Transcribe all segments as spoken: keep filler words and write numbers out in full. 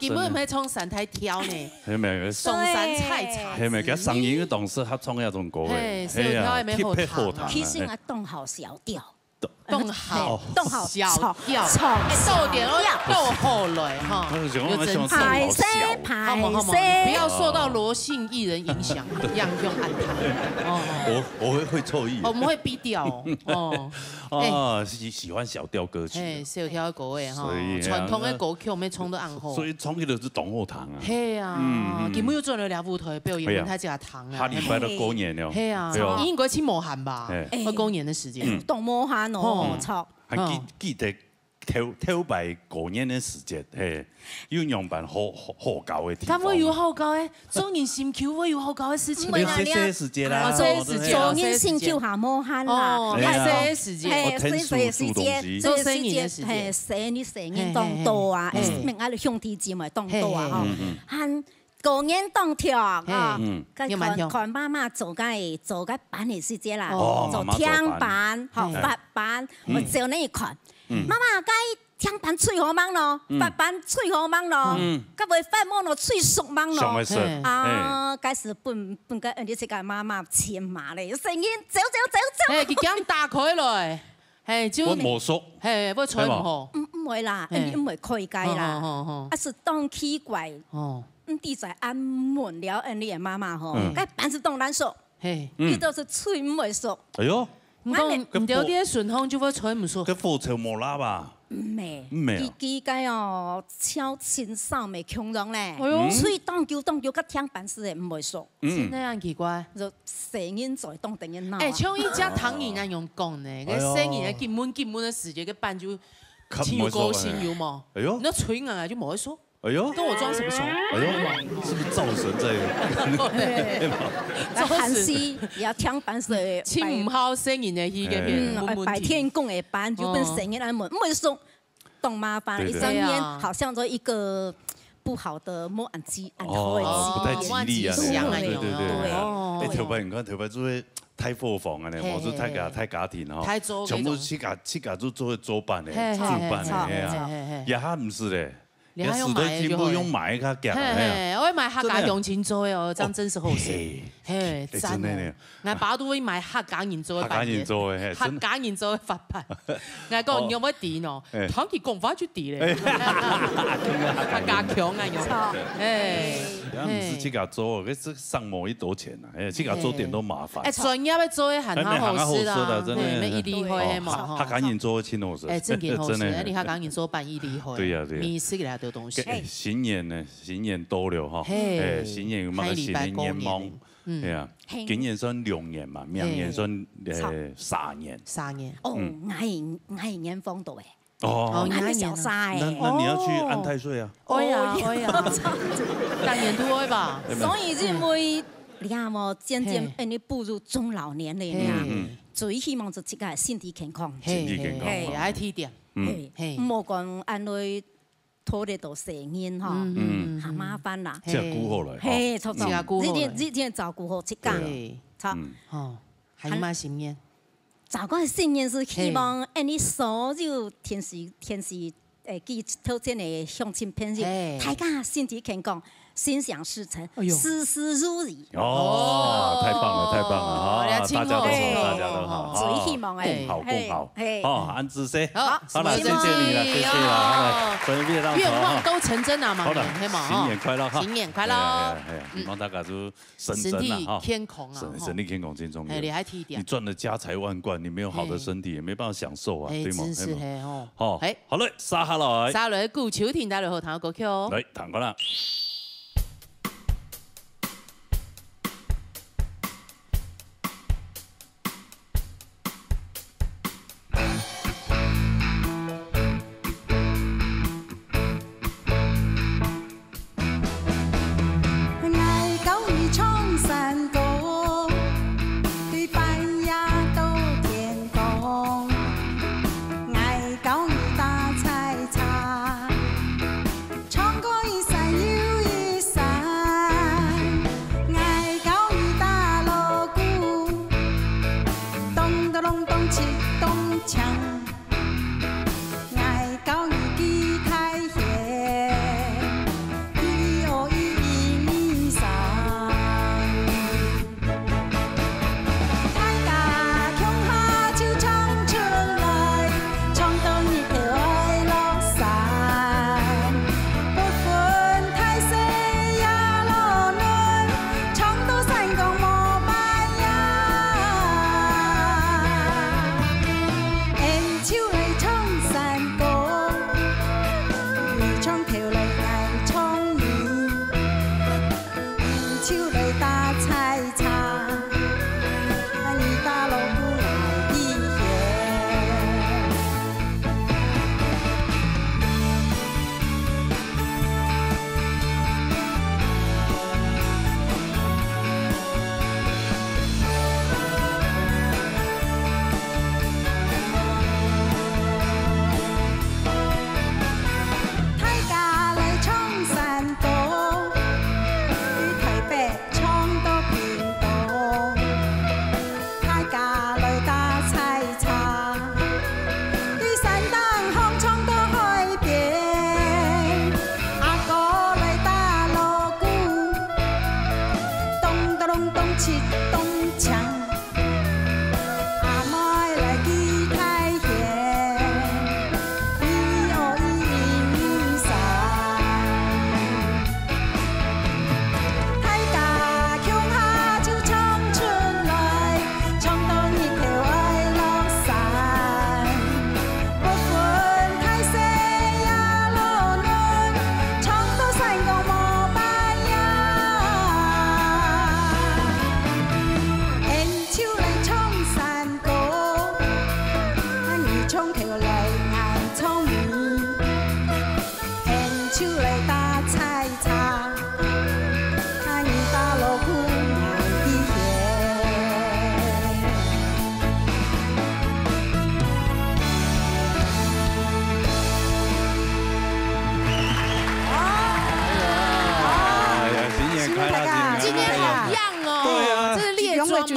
根本毋係唱山大調呢，係無？上山採茶。係無？佢聲音當適合唱該種歌个。嘿，係啊，小調也無好聽啊。特別好聽啊。其實啊，當好小調。當好，嘿，當好小調。唱，唱哎，到點哦，小調。到後來哈，嗯，有真正。歹勢，歹勢。好嘛，好嘛，你不要受到羅姓藝人影響，樣樣安排。哦，我，我會，會錯意。我們會逼掉哦。哦，哎。哦，喜，喜歡小調歌曲。哎，小調歌哎哈，所以啊，傳統的歌曲沒唱到恁好。所以唱起來是當好聽啊。係啊，嗯，嗯，嗯。今晡日又轉了兩部台表演，哎呀，他家堂啊。下禮拜就過年了。係啊，哎喲。應該去武漢吧？哎。哎。過年的時間。嗯。當武漢哦，哦。操。還記，嗯。記得頭，頭擺過年的時節，嘿，有仰般好，好，好搞个地方。敢會有好搞个？做人心臼會有好搞个事情嗎？毋會啦，有細細个時節啦，哦，細細个時節，做人心臼還無閒啦。哦，哎呀。細細个時節。嘿，哦，細細个時節，做細人个時節。嘿，細人，細人當多啊，嘿，嘿，嘿。哎，愛兄弟姊妹當多啊，嘿，嘿，吼。嘿。嗯，嗯。還過年當暢啊，嘿，嗯。該看，你有蠻暢。看媽媽做該，做該粄个時節啦，哦，做甜粄，媽媽做粄。吼，嘿。發粄，嗯。𠊎照你看，嗯。媽媽，該甜粄炊好吂咯，嗯。發粄炊好吂咯，嗯。該會發無咯，炊熟吂咯。上會熟，嘿。啊，嘿。該時分，分該，呃，你這个媽媽千罵咧，聲音走走走走。嘿，佢驚打開來，嘿，就會無熟。嘿，會炊毋好。係無？毋，毋會啦，嘿。你毋會開該啦。好，好，好，好。啊，係當奇怪。哦。 毋知在恁問了，恁你个媽媽吼，嗯。該粄係當難熟，嘿。嗯。佢都係炊毋會熟。哎喲。毋過，恁呢，毋對，這个順風就會炊毋熟。該火燒無罅吧？毋係，毋係啊。佢，佢該哦，超清爽个共樣咧。哎喲。炊當久當久，該甜粄係毋會熟。嗯。真个恁奇怪。就細人在當等人鬧啊。哎，像一隻糖人恁樣講呢，哎喲。該細人个緊燜緊燜个時節，該粄就較毋會熟，真有個性，哎。有無？哎喲。你炊硬硬就毋會熟。 哎喲。跟我裝什麼熟？哎喲，是不是灶神在？對吧？還係也聽粄水，盡毋好細人个去該片，哎。嗯，問問題。拜天公个粄，就分細人來問，哦。問說，當麻煩，對，對。一上面好像說一個不好的，無恁吉，恁好个吉。哦，不太吉利啊，無恁吉祥啊，對，對，對，對。有沒有？對。哦。哎，頭擺，你看頭擺就會大伙房啊呢，嘿，無就大家，嘿，嘿。大家庭哦，大桌該種。全部自家，自家就做，做粄个，嘿，嘿，煮粄个，嘿，嘿，嘿啊。嘿，嘿，嘿。這下毋係咧。 你還要買就好了。也使得進步用買較強，嘿，嘿，嘿啊。我買客家鄉親做个哦，真的。這樣真是好食。哦，嘿。嘿，哎，讚哦。真的呢。𠊎爸都會買客家人做个粄个，客家人做个，嘿，真的。客家人做个發粄。𠊎講，哦。你有沒有知呢？哎。聽佢講話就知咧。哎。客家腔啊，有。哎。哎。人家毋係自家做，嘿。該係省無幾多錢啊，哎，自家做點都麻煩。哎，專業个做个還較好食啦，哎，還較好食啦，真的。嘿，乜一定會，哦，嘿嘛，吼。客家人做个真好食，哎，正經好食，真的。哎，你客家人做粄一定會。 對呀，對呀。美食啦，這東西。哎，新年呢，新年到了哈，嘿。哎，新年有麼个新的願望？下禮拜過年了。嗯。對呀，嘿。今年算龍年嘛，明年算，嘿。呃，蛇年。蛇年。哦，嗯。𠊎，𠊎年方到哎。哦。哦，𠊎年小蛇哎。那，那你要去安太歲啊。哦。會啊，哦，會啊。大年都會吧。有沒有？所以認為，你看哦，漸漸，嘿。哎，你步入中老年了呀。嘿。嗯。最希望係自家身體健康。嘿，身體健康，嘿，哦。愛提點。 嗯。嘿，嘿。毋好講恁樣拖累到細人吼，嗯，嗯，嗯。還麻煩啦。自家顧好來，嘿，吼。著，著。自家顧好來。你，你，你照顧好自家。對。著。嗯。吼，還有麼个心願？照顧个心願係希望，嘿。恁樣所有電視，電視，誒，機頭前个鄉親朋友，嘿。大家身體健康， 心想事成，哎喲。事事如意。哦，太棒了，太棒了，哦，啊，大家都好，大家都好，哦，最希望个。啊，共好，共好。嘿，嘿。哦，恁仔細。好，好了，謝謝你了，謝謝了，好了，哦。所以願望都成真了嘛，好了，嘿嘛，新年快樂哈。新年快樂。哎呀，哎呀，哎呀，嗯。希望大家都身，身體健康啊，身，吼。身體健康真重要。哎，你還提點。你賺了家財萬貫，你沒有好的身體，嘿。也沒辦法享受啊，哎，對嗎？真是嘿嘛。嘿吼。好，嘿。好了，接下來。接下來，顧秋婷帶來好聽的歌曲哦。來，聽看啦。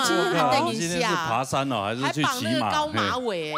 啊，等一下。你今天是爬山哦，还是去骑马？还绑那个高马尾，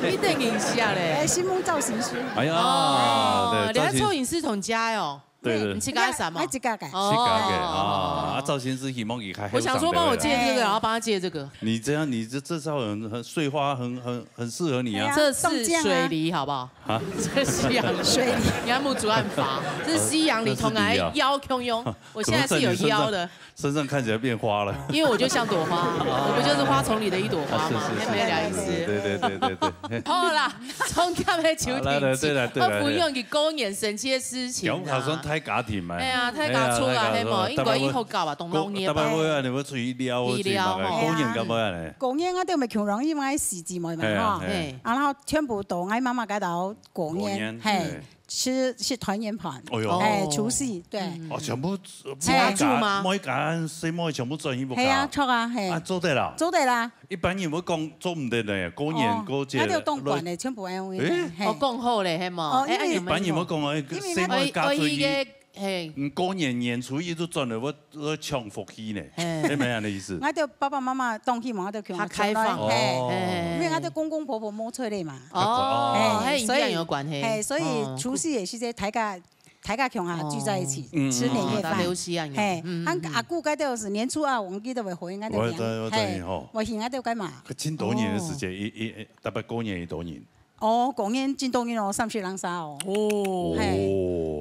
你等一下嘞。哎，新梦造型师。哎呀，哦，对，你还造型，造型师同家哦。对，对。你自家个吗？哎，自家个。哦。自家个啊，啊，造型师希望你开，我想说帮我借这个，然后帮他借这个。你这样，你这，这招很，很碎花，很，很，很适合你啊。哎呀，这是水梨，好不好？啊？这是西洋梨。水梨。你看目珠暗发，这是西洋梨，同俺腰共样。我现在是有腰的。怎么在你身上，身上看起来变花了？因为我就像朵花，我不就是花丛里的一朵花吗？啊，是，是，是，还没来一次。对，对，对，对，对。好啦，重点的就停止。好，来，来，对了，对了，我分享一个个人神奇的事情啊。对。好像太家庭嘛。哎呀，太家族啊，哎呀，太家族啊，嘿嘛，应该以后搞吧，懂了，你也大概会啊，你会出去撩，去撩，出去嘛，吼。过年干嘛呢？过年啊，对，我们穷人，因为四姊妹嘛，嘿啊，哈。嘿。啊，然后全部都，俺妈妈该到过年，过年，嘿。嘿。 吃，吃团圆饭。哎哟。哎，除夕，对。嗯。哦，全部，呃，自家煮吗？每一家，每一家細妹全部轉去屋下。係啊，著啊，係。啊，做得啦。做得啦。一般人會講做毋得呢，過年，哦，過節，該就當慣咧，全部恁樣个，誒？係。哦，講好咧，係無？哦，因為，哎，你們一般人會講，哎，因為細妹嫁出去。哎，哎，哎，該，係。嗯，過年年初一就轉來，𠊎 呃，搶福氣呢，嘿。係毋係恁樣个意思？𠊎兜爸爸媽媽當希望𠊎兜共下出來，較開放。係。哦。因為𠊎兜公公婆婆無出來嘛。哦，哦。係，係，所以，係，所以除夕也是在大家，大家共下聚在一起，哦。嗯，吃年夜飯。哦，大家休息啊，係，嗯，嗯，嗯。啊，阿姑該兜係年初二，𠊎記得會回𠊎兜，𠊎知，𠊎知，係，吼。會去𠊎兜該嘛。佢真多年个時間，哦。一，一，一，大概過年幾多年？ 哦，過年真多人哦，三十零儕哦。哦。係，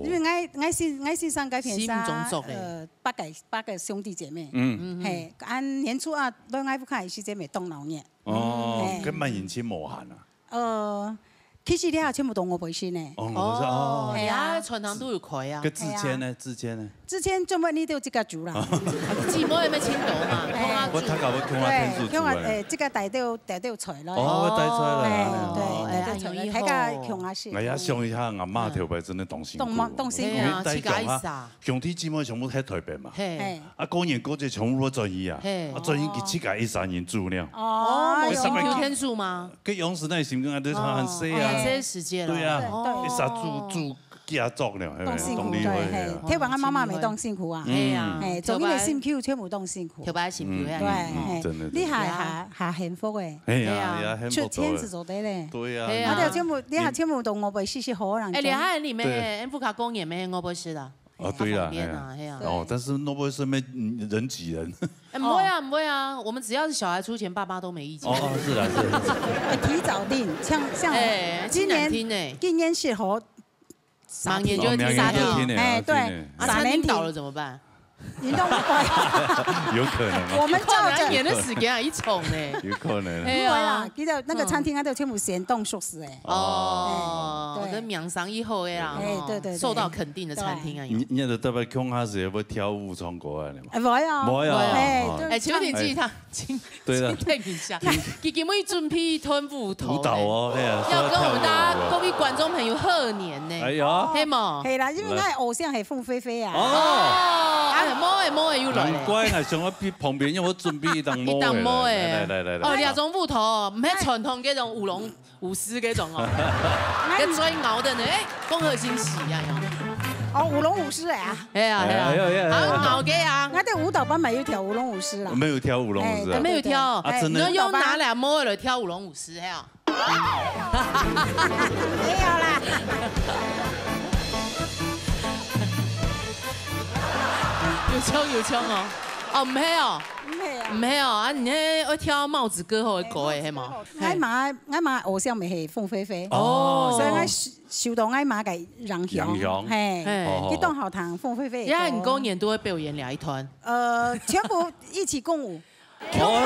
因為𠊎，𠊎先，𠊎先生該片儕，四五種族咧。呃，八個，八個兄弟姐妹。嗯。係，恁年初二，來𠊎屋下个時節，會當鬧熱。哦，係。該滿人真無閒啊。呃，其實這下全部都外背身呢。哦，外背身，哦。哦，係啊。呀，餐廳都有開啊。該之前呢？之前呢？ 之前做麼你都自家煮啦。姊妹有無親到嘛？哎。共下煮。𠊎大家會共下天主煮啊。對，共下，哎，自家帶兜，帶兜菜咯。哦，帶菜咯。哎，對，哦，帶兜菜咯，哎，大家共下食。哎呀，想一下，阿媽頭擺真的當辛苦。當忙，當辛苦。因為帶共下，哎呀，自家一儕。兄弟姊妹全部在台北嘛。嘿。哎。啊，過年過節全部都轉去啊。嘿。啊，轉去佢自家一儕人煮了。哦，哦，無辛苦天主嗎？ 該樣式哪會辛苦啊，都差很細啊。哦，很細時間了。對啊，對，對。一下煮，哦。煮幾下桌了，係毋係？當辛苦，當厲害，對，係啊。係。頭擺𠊎媽媽乜當辛苦啊。嗯。係啊。係，做人个辛苦，全部當辛苦。頭擺辛苦，嗯，係。對，嗯，係。真的，真的。你還，還，還幸福誒。係啊，係啊。也幸福到了。出錢係做得咧。對啊。係啊。啊，對，全部，你還全部都外背食食好，人家。哎，你還你們，對。恁屋下過年乜外背食啦？ 哦，對啦，方便啊，哎呀。係啊。哦，但是會不會順便，嗯，人擠人？哎，不會啊，不會啊，我們只要是小孩出錢，爸爸都沒意見。哦，哦，是啦，是啦，是啦。哎，提早訂，像，像哎，今年，真難訂哎。今年是吼，明年就會訂。哦，明年就訂了，哎，對，訂了。啊，餐廳倒了怎麼辦？你都不會。有可能啊。我們照著。有可能啊，年的時間啊，一重呢。有可能。哎呀。不會啦，其實那個餐廳啊，都全部先凍熟死哎。 哦，哎，對。跟名聲以後的啦，哎，吼，對，對，對。受到肯定的餐廳啊，有。你，你也得特別共下時會跳舞唱歌啊，你嘛？哎，不會啊。不會啊。哎，哦。對，哎，請問你記一下，請，對了。請問一下，佢今日準備一段舞蹈呢。舞蹈哦，哎呀，要跟我們大家，說要跳舞哦。各位觀眾朋友賀年呢。哎呀。係無？係啦，因為𠊎的偶像係鳳飛飛啊。哦。哦，哎，無的，無的，又來了。難怪啊，想要去旁邊，因為𠊎準備一張毛的。一張毛的。來，來，來，來，哦，來。兩種舞蹈哦，毋係傳統該種舞龍 舞獅該種哦，該最𠢕个呢，哎，恭賀新喜呀，喲。哦，舞龍舞獅哎啊。哎呀，哎呀，哎呀，哎呀。好，𠢕个啊。𠊎兜舞蹈班嘛有跳舞龍舞獅啦。沒有跳舞龍舞獅啊？哎，對，對，對。沒有跳。啊，真的？哎，你說用哪兩摸來跳舞龍舞獅，嘿啊？沒有啦。有衝，有衝哦。哦，毋係哦。毋係啊。毋係哦，啊，你該愛跳帽子歌后的歌的，係無？帽子歌后。 嘿。𠊎媽，𠊎媽偶像乜係鳳飛飛。哦。所以𠊎受，受到𠊎媽个影響。影響。嘿。嘿。哦。佢當好聽鳳飛飛个歌。人家很多年都會表演這一段。呃，全部一起共舞。哦，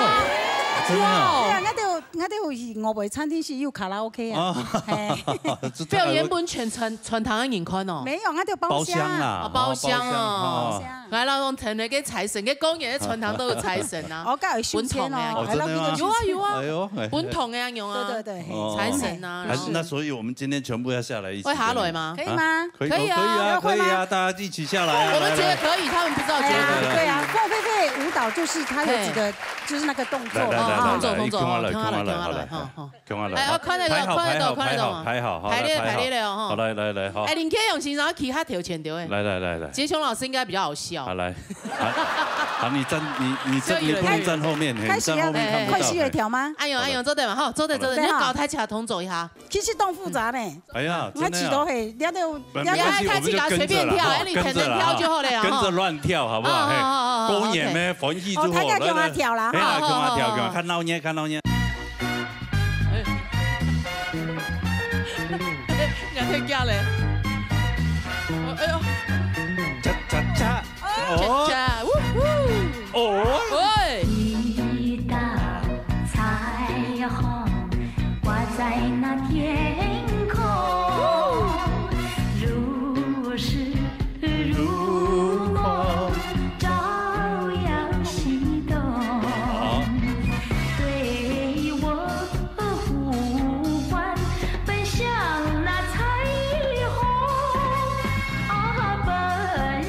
真的啊。對啊，𠊎兜，𠊎兜有去外背餐廳係有卡拉OK啊。哦。嘿。這太，表演分全餐，全餐廳个人看哦。沒有，𠊎兜包廂。包廂啦，哦，包廂哦。哦，包廂，哦。包廂。 𠊎老公聽了个財神，个過年个餐廳都有財神啊。哦，該有收錢哦。分桶个啊。哦，真的嗎？有啊，有啊。哎喲，哎。分桶个啊，有啊。對，對，對。哦。財神啊，還是，然後那所以我們今天全部要下來一起跟你，會下來嗎？可以嗎？啊？可以，可以啊，哦，可以啊，可以啊，要換嗎？大家一起下來啊，我們覺得可以，來，來。他們不知道覺得。哎呀，對啊，鳳飛飛舞蹈就是她有幾個，嘿。就是那個動作。來，來，來，來，來，同桌，來，同桌，共下來，哦，共下來，共下來，共下來，吼，吼。共下來，哎，哦，看得到，排好，看得到，排好，看得到。排好，排好，好，排列，來，排列了，吼。好，來，來，來，好。哎，林克勇先生，其他頭前就會。來，來，來，來，好。杰雄老師應該比較好笑。好，來。好，好，你站，你，你這，就有人你不能站後面，嘿，開始要，你站後面看不到，開始有一條嗎？哎。哎呦，哎呦，做得嘛，吼，做得，做得，對，你要搞台起來同桌一下。 其實當複雜呢。哎呀，真的啊。你看起頭嘿，你都，不，你都沒關係，我們就跟著啦，你看起來隨便跳，哎，你跟著啦，跟著亂跳好不好？嘿，哦，哦，哦，哦，哦，公演呢，OK。歡喜就好，哦，大家共下跳啦，來，來。哎呀，哈。共下跳，共下，看鬧熱，看鬧熱。哎。哎，你還忒假嘞。哦，哎呦。恰恰恰。 哦。恰恰，嗚呼。哦。喂。一道彩虹挂在那天空，如诗如画，照耀西东。好。对我 呼唤，奔向那彩虹，啊，奔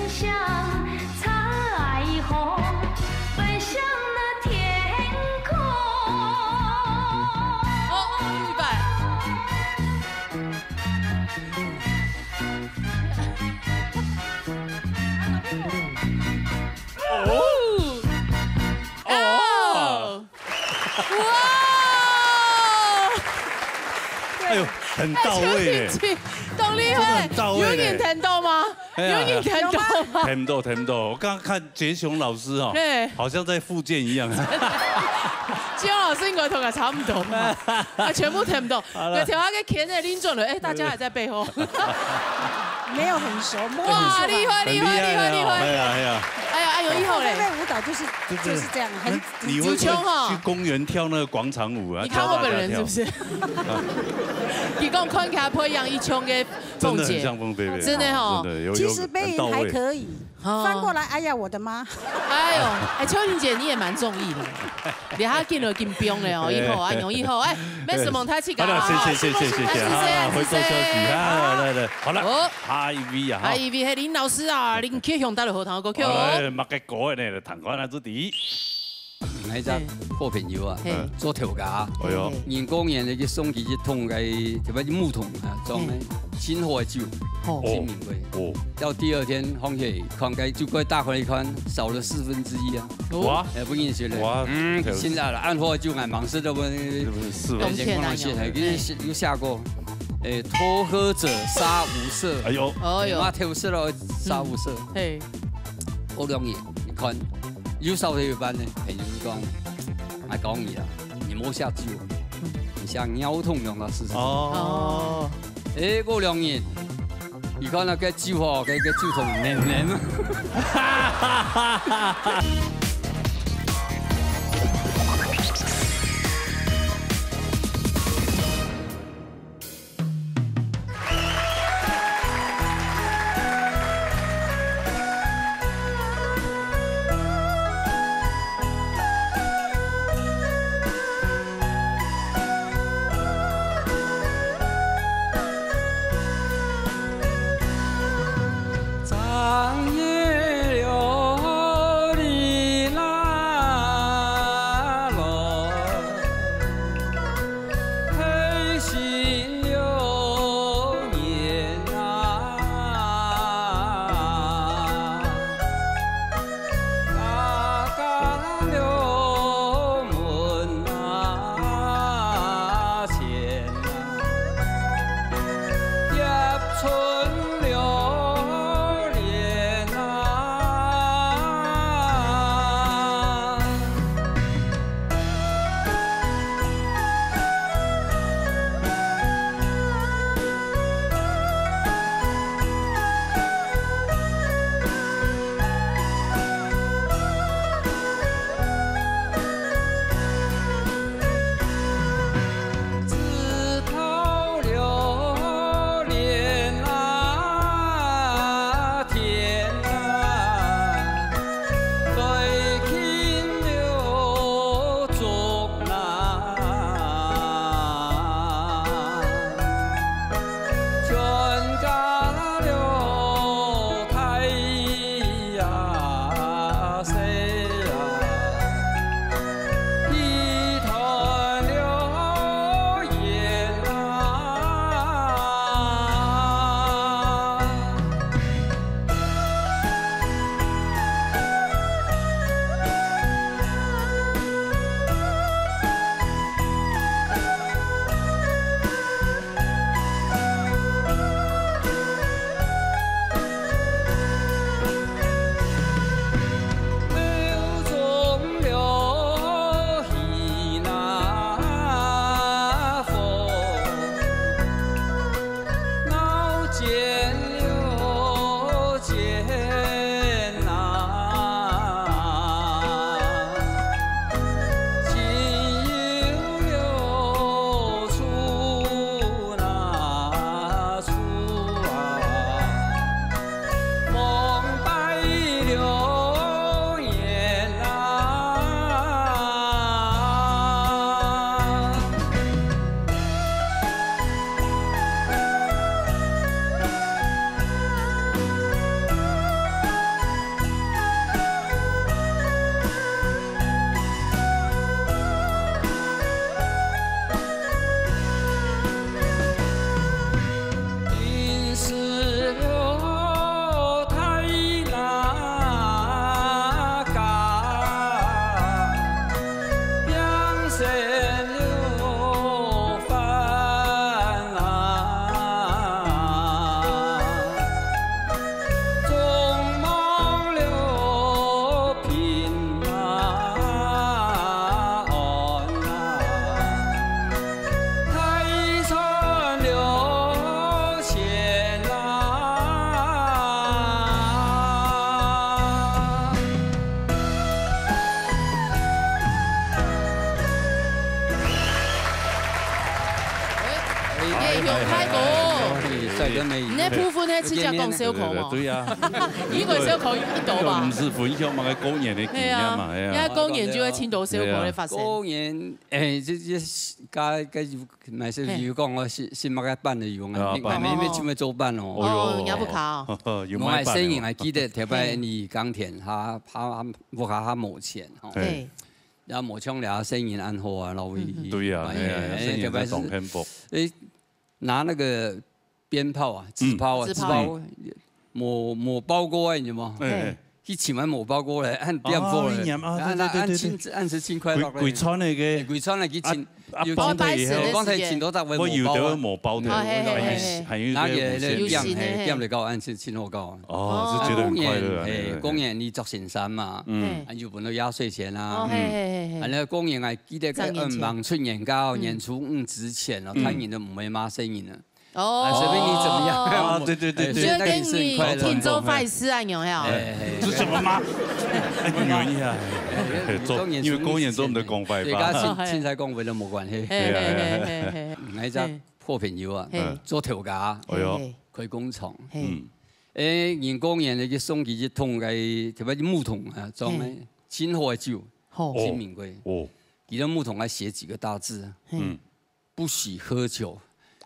向彩虹，奔向那天空。哦，哦，预备。哦。哦。哦。 哇！哎呦，很到位耶。哎，當厲害，真的很到位嘞。有人聽到嗎？哎呀，有人聽到嗎？聽到，聽到。我剛剛看杰雄老師哦，嘿。好像在復健一樣。杰雄老師應該同佢差不多吧？啊，全部聽不到。好了。有條下个圈的拎轉來，哎，大家還在背後。沒有很熟，摸一下。哇，厲害，厲害，厲害，厲害。很厲害哦。哎呀，哎呀。哎呀，哎呦，以後嘞。我们那个舞蹈就是，对，对。就是这样，很你会，有腔哈。会去公园跳那个广场舞啊，你看我本人是不是？教大家跳。佢講看起來配樣一腔个凤姐，真的很像凤飞飞，真的哈。真的有，有，其實配音還可以，很到位。哦。翻過來，哎呀，我的媽！哎呦，哎，秋玲姐你也蠻中意的，你還緊了緊冰了哦，以後啊，容易后，哎，没什么，他去搞啊。好了，谢谢，谢谢，谢谢，谢谢，好了，回收消息，谢谢。啊，来来，好了，哦。下一位啊，哈。下一位，嘿，林老师啊，林克雄帶來好聽个歌曲哦。哎，么个歌呢？ 谈看啊，主题。𠊎一隻好朋友啊，嘿。做頭家，哎喲。人過年个去送佢一桶个，特別係木桶啊，裝个嘿。真好个酒，哦。真名貴。哦。到第二天放起來，看該酒蓋打開一看，少了四分之一啊。哦。哇。哎，不認識了。哇。嗯，現在了，恁好个酒，𠊎盲食都不，是不是四分之一？冬天啊，哎，有。佢又下過，哎，偷喝者殺無赦。哎喲。哎喲。嘛偷食了殺無赦。嘿。 過兩日，你看，又少了一半呢。朋友就講，𠊎教你啊，你莫下酒，你下尿桶讓佢試試。哦。哦。哎，過兩日，你看該个酒吼，該个酒桶黏黏。該部分該自家講笑科嘛。對啊。你講笑科一多吧？毋係分享嘛，該過年个經驗嘛，係啊。該過年就會盡多笑科个發生。過年，哎，這這該該有，買是有講我是是麼个班个有啊，啊，班。你看，你們全部做班哦。哦，人家不考。有買班个嘛。我還細人還記得，頭擺你耕田，他他屋下他無錢吼。對。然後無像了，細人恁好啊，老偉。對啊，哎，哎，哎，細人特別是當幸福。哎，拿那個鞭炮啊，紙炮啊，紙炮。紙炮，無無包過啊，你知無？哎，哎。去尋還無包過咧，按點火咧，哦，一年啊，按對對對對對。按按時按時清快樂咧。幾幾串个个。哎，幾串个去清，啊，啊，有放忒以後。放忒清楚，但係無包啊。我有的無包忒，哦，嘿嘿嘿嘿。還有還有一個無錢。那個那個點，有錢的，嘿，嘿。點了到按時清好到啊。哦，就覺得很快樂啊，啊，過年，嘿，對對對。過年你著新衫嘛，嗯。嘿。啊，有分到壓歲錢啊。哦，嘿嘿嘿嘿。啊，那過年還記得該，正月錢。嗯，望出年糕，嗯。年初五之前哦，嗯。大人都毋會罵細人啊。 哦。啊，隨便你怎麼樣。啊，對對對對。哎，所以那個也是很快樂。就跟你做壞事啊，有沒有？哎，哎，哎。是什麼嗎？哎，你們呀，哎，做，因為過年做毋得講壞話。對，跟清，清彩講話都無關係。嘿，嘿，嘿，嘿，嘿。嗯，𠊎一隻好朋友啊，嘿。做頭家，哎喲。嘿。開工廠。嘿。嗯。哎，人過年个去送佢一桶个，特別係木桶啊，裝个，嘿。真好个酒，好。真名貴。哦。佢个木桶還寫幾個大字。嘿。嗯。 不許喝酒。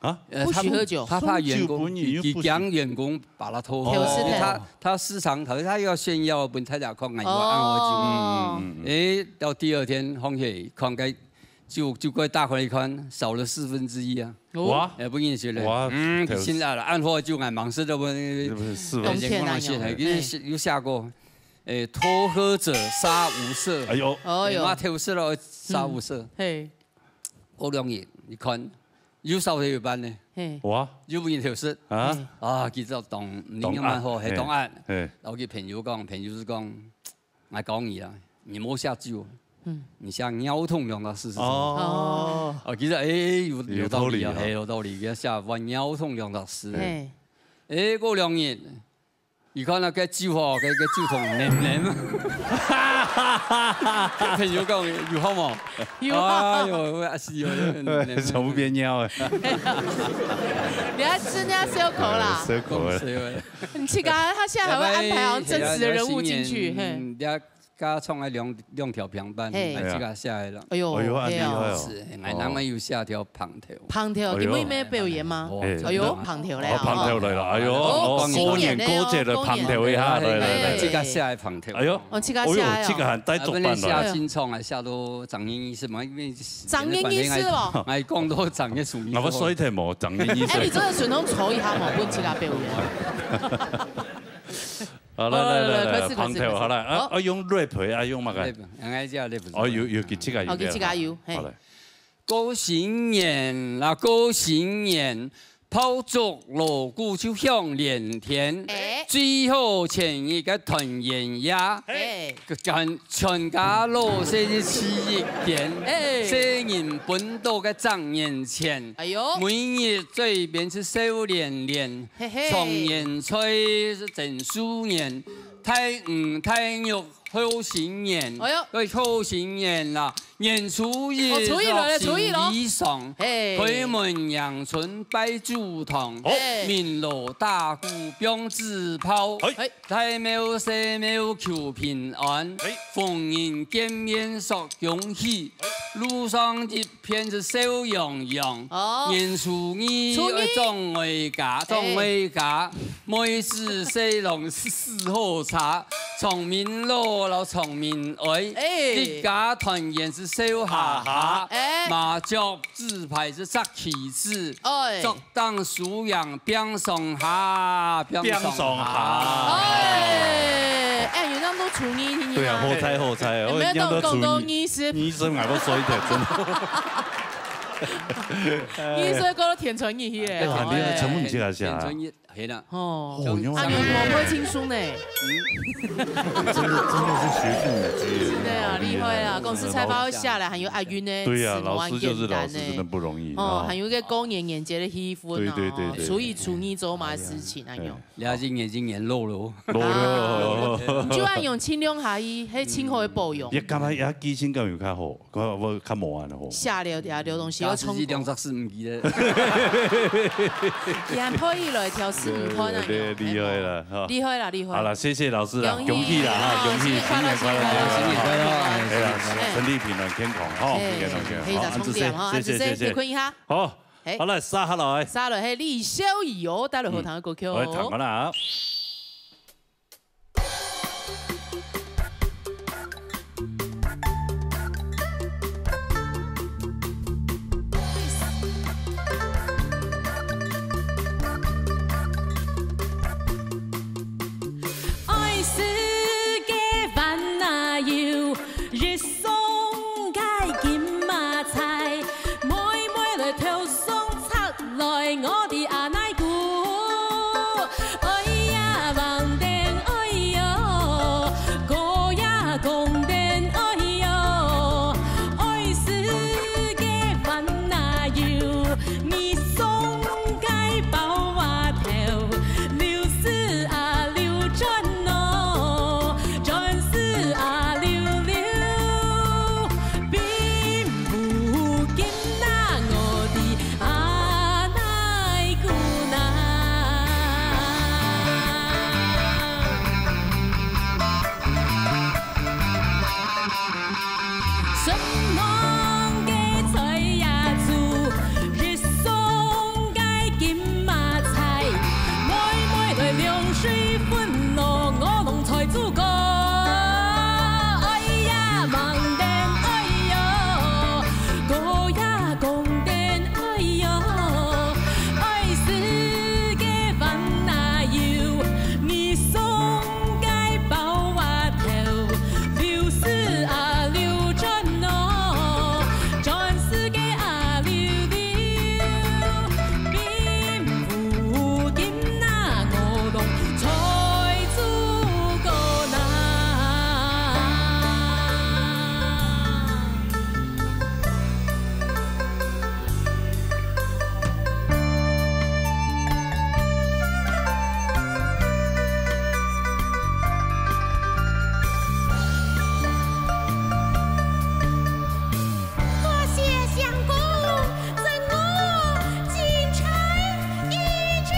啊？呃，不許喝酒。他怕，他怕員工，送酒分你又不許。佢驚員工把他偷喝，偷食的。因為他，他時常偷，他又要炫耀，分大家看，哎，有恁好酒。哦。嗯，嗯，嗯。哎，到第二天，放學，看該酒，酒櫃打開一看，少了四分之一啊。哦。哇。哎，不認識了。哇，嗯，偷食。現在了，恁好酒，俺忙死都不，是不是四分之一？冬天啊，哎，有。又下過，哎，偷喝者殺無赦。哎喲。哎喲。哎，媽，偷食了，殺無赦。嗯，嘿。 過兩日，你看，又少忒一半呢。嘿。哇。又分人偷食。啊？嘿。啊，佢就當，你當暗，恁好，係當暗。嘿，嘿。然後佢朋友講，朋友就講，𠊎教你啊，你莫寫酒，嗯。你寫尿桶兩隻字試試看。哦。哦，其實，哎，有，有道理啊，有道理啊。係，有道理，佢寫換尿桶兩隻字。嘿。哎，過兩日， 你看那個酒吼，該，該酒桶黏黏。朋友講有好無？有啊。哎喲，我也是有，黏黏。全部變尿了。你還真正笑口啦。哎，笑口了。講笑的。你這個他現在還會安排好像真實的人物進去，嘿。嗯，人家加創了兩，兩條平板，嘿。來這個下來了。哎喲，哎喲，很厲害哦。是，哎，哦。南美有下條旁 頭。旁頭，哎喲。今晡日有表演嗎？哦，哎喲，真的嗎？旁頭來啊，哦，旁頭來了，哎喲，哦，哦，過年過節的旁頭一下，過年的哦，來，來，來。哎，這個下來旁頭。哎喲，哦，這個下來哦。哎喲，這個還帶足班來。啊，不能下清唱，還下到正月二十嘛，因為正月二十哦。哎，講到正月初二。𠊎睡忒無，正月二十。哎，你真的順便抽一下嘛，分這個表演。好，來，來，來，來，開始，開始，旁頭，開始。好，來，啊，好。啊，用rap的，啊，用麼个？Rap，應該叫rap。哦，有，有，這個有，哦，這個有，嘿。好，來。 過新年啦，過新年，炮竹鑼鼓就響連天。哎。最好前日个團圓夜，哎。全，全家老細就聚一間，哎。細人奔到个正眼前，哎喲。每日嘴邊就笑連連，嘿嘿。長年菜是整數年，大魚大肉 好新年，哎喲。哎，好新年啦！年初一，哦，初一來了，初一咯。喜氣異常，嘿。開門迎春拜祖堂，哦。嘿。鳴鑼打鼓放紙炮，哎。大廟細廟求平安，哎。逢人見面說恭喜，哎。路上一 片就笑洋洋。哦。年初二，初二。愛轉外家，哎。轉外家，妹子婿郎係駛好車，丈母娘摎丈母哀，哎。一家團圓係笑哈哈。哈哈。哎。麻雀紙牌係擲棋子，哎。竹 當輸贏拚上下，拚上下。拚上下。哎，哎，有恁多初二聽啊。對啊，好彩，好彩，有沒有我聽到初二，講到二十？二十，𠊎都睡忒，真的。二十過到天穿日去了。哎，你全部毋記得寫啊？天穿日，係啦。哦，哦，你看啊，你摸不清楚呢。嗯。真的，真的是學術母雞耶。真的啊，厲害啊！公司菜包下來，還有押韻呢，對啊，字母啊，老師就是老師，簡單呢。真的不容易哦，啊。還有一個過年年節的氣 分哦，對對對對。初一初二做麼个事情啊？哎呀。有。你看今年，今年老了。老了。啊，你就愛用盡量下去，係盡好个保養。也感覺也記性感有較好，較，較無恁好。下流，下流東西，哦，自己兩隻字毋記得。佢還可以來調四五盤啊，對，對，對，厲害了，哈。厲害啦，厲害。好了，謝謝老師啦，恭喜。恭喜啦，哈，恭喜，恭喜，新年快樂，新年快樂，新年快樂，哎，哎，哎，身體平安健康，哈，哎，平安健康，哎，好，非常充電，哈，按這些，謝謝，按這些，謝謝。歇睏一下。好，哎。好，來，續下來。續下來，係李小怡哦，帶來好聽个歌曲哦。嗯。來，聽看啦。 愛世界還那有，日上个金馬菜，妹妹來頭上插來，我的阿奶姑。哎呀，橫店，哎喲，哥呀，公店，哎喲，愛世界還那有，你送个包啊頭， 流水啊流轉哦，轉世啊流流，並無金那我的阿奶姑那。 十萬个菜呀煮，一雙个金馬菜，妹妹來涼水分咯，我攏菜煮過。哎呀，橫店，哎喲，哥呀，公店，哎喲，愛世界還那有，你送个包啊頭， 流水啊流轉哦，轉世界啊流流，並無金那我攏菜煮過啦。 多謝相公，赠我金钗一只。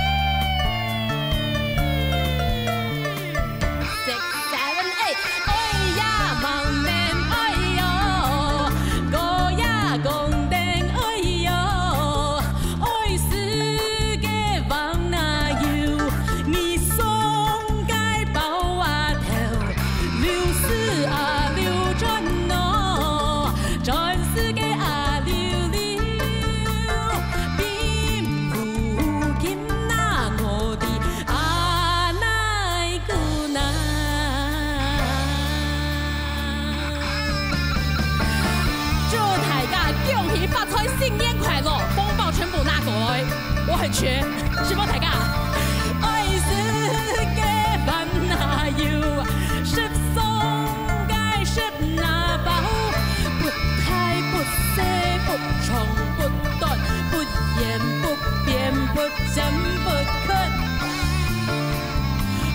Six, seven, eight. 哎呀，橫店，哎喲，哥呀，公店，哎喲，愛世界還那有，你送个包啊頭，流水啊流轉哦，轉世界啊流流，並無金那我的 阿奶姑那。祝大家恭喜發財，新年快樂，紅包全部拿過來，我很缺，承蒙大家。愛世界還那有，十雙个十那包，不大不細，不長不短，不圓不扁，不尖不 缺。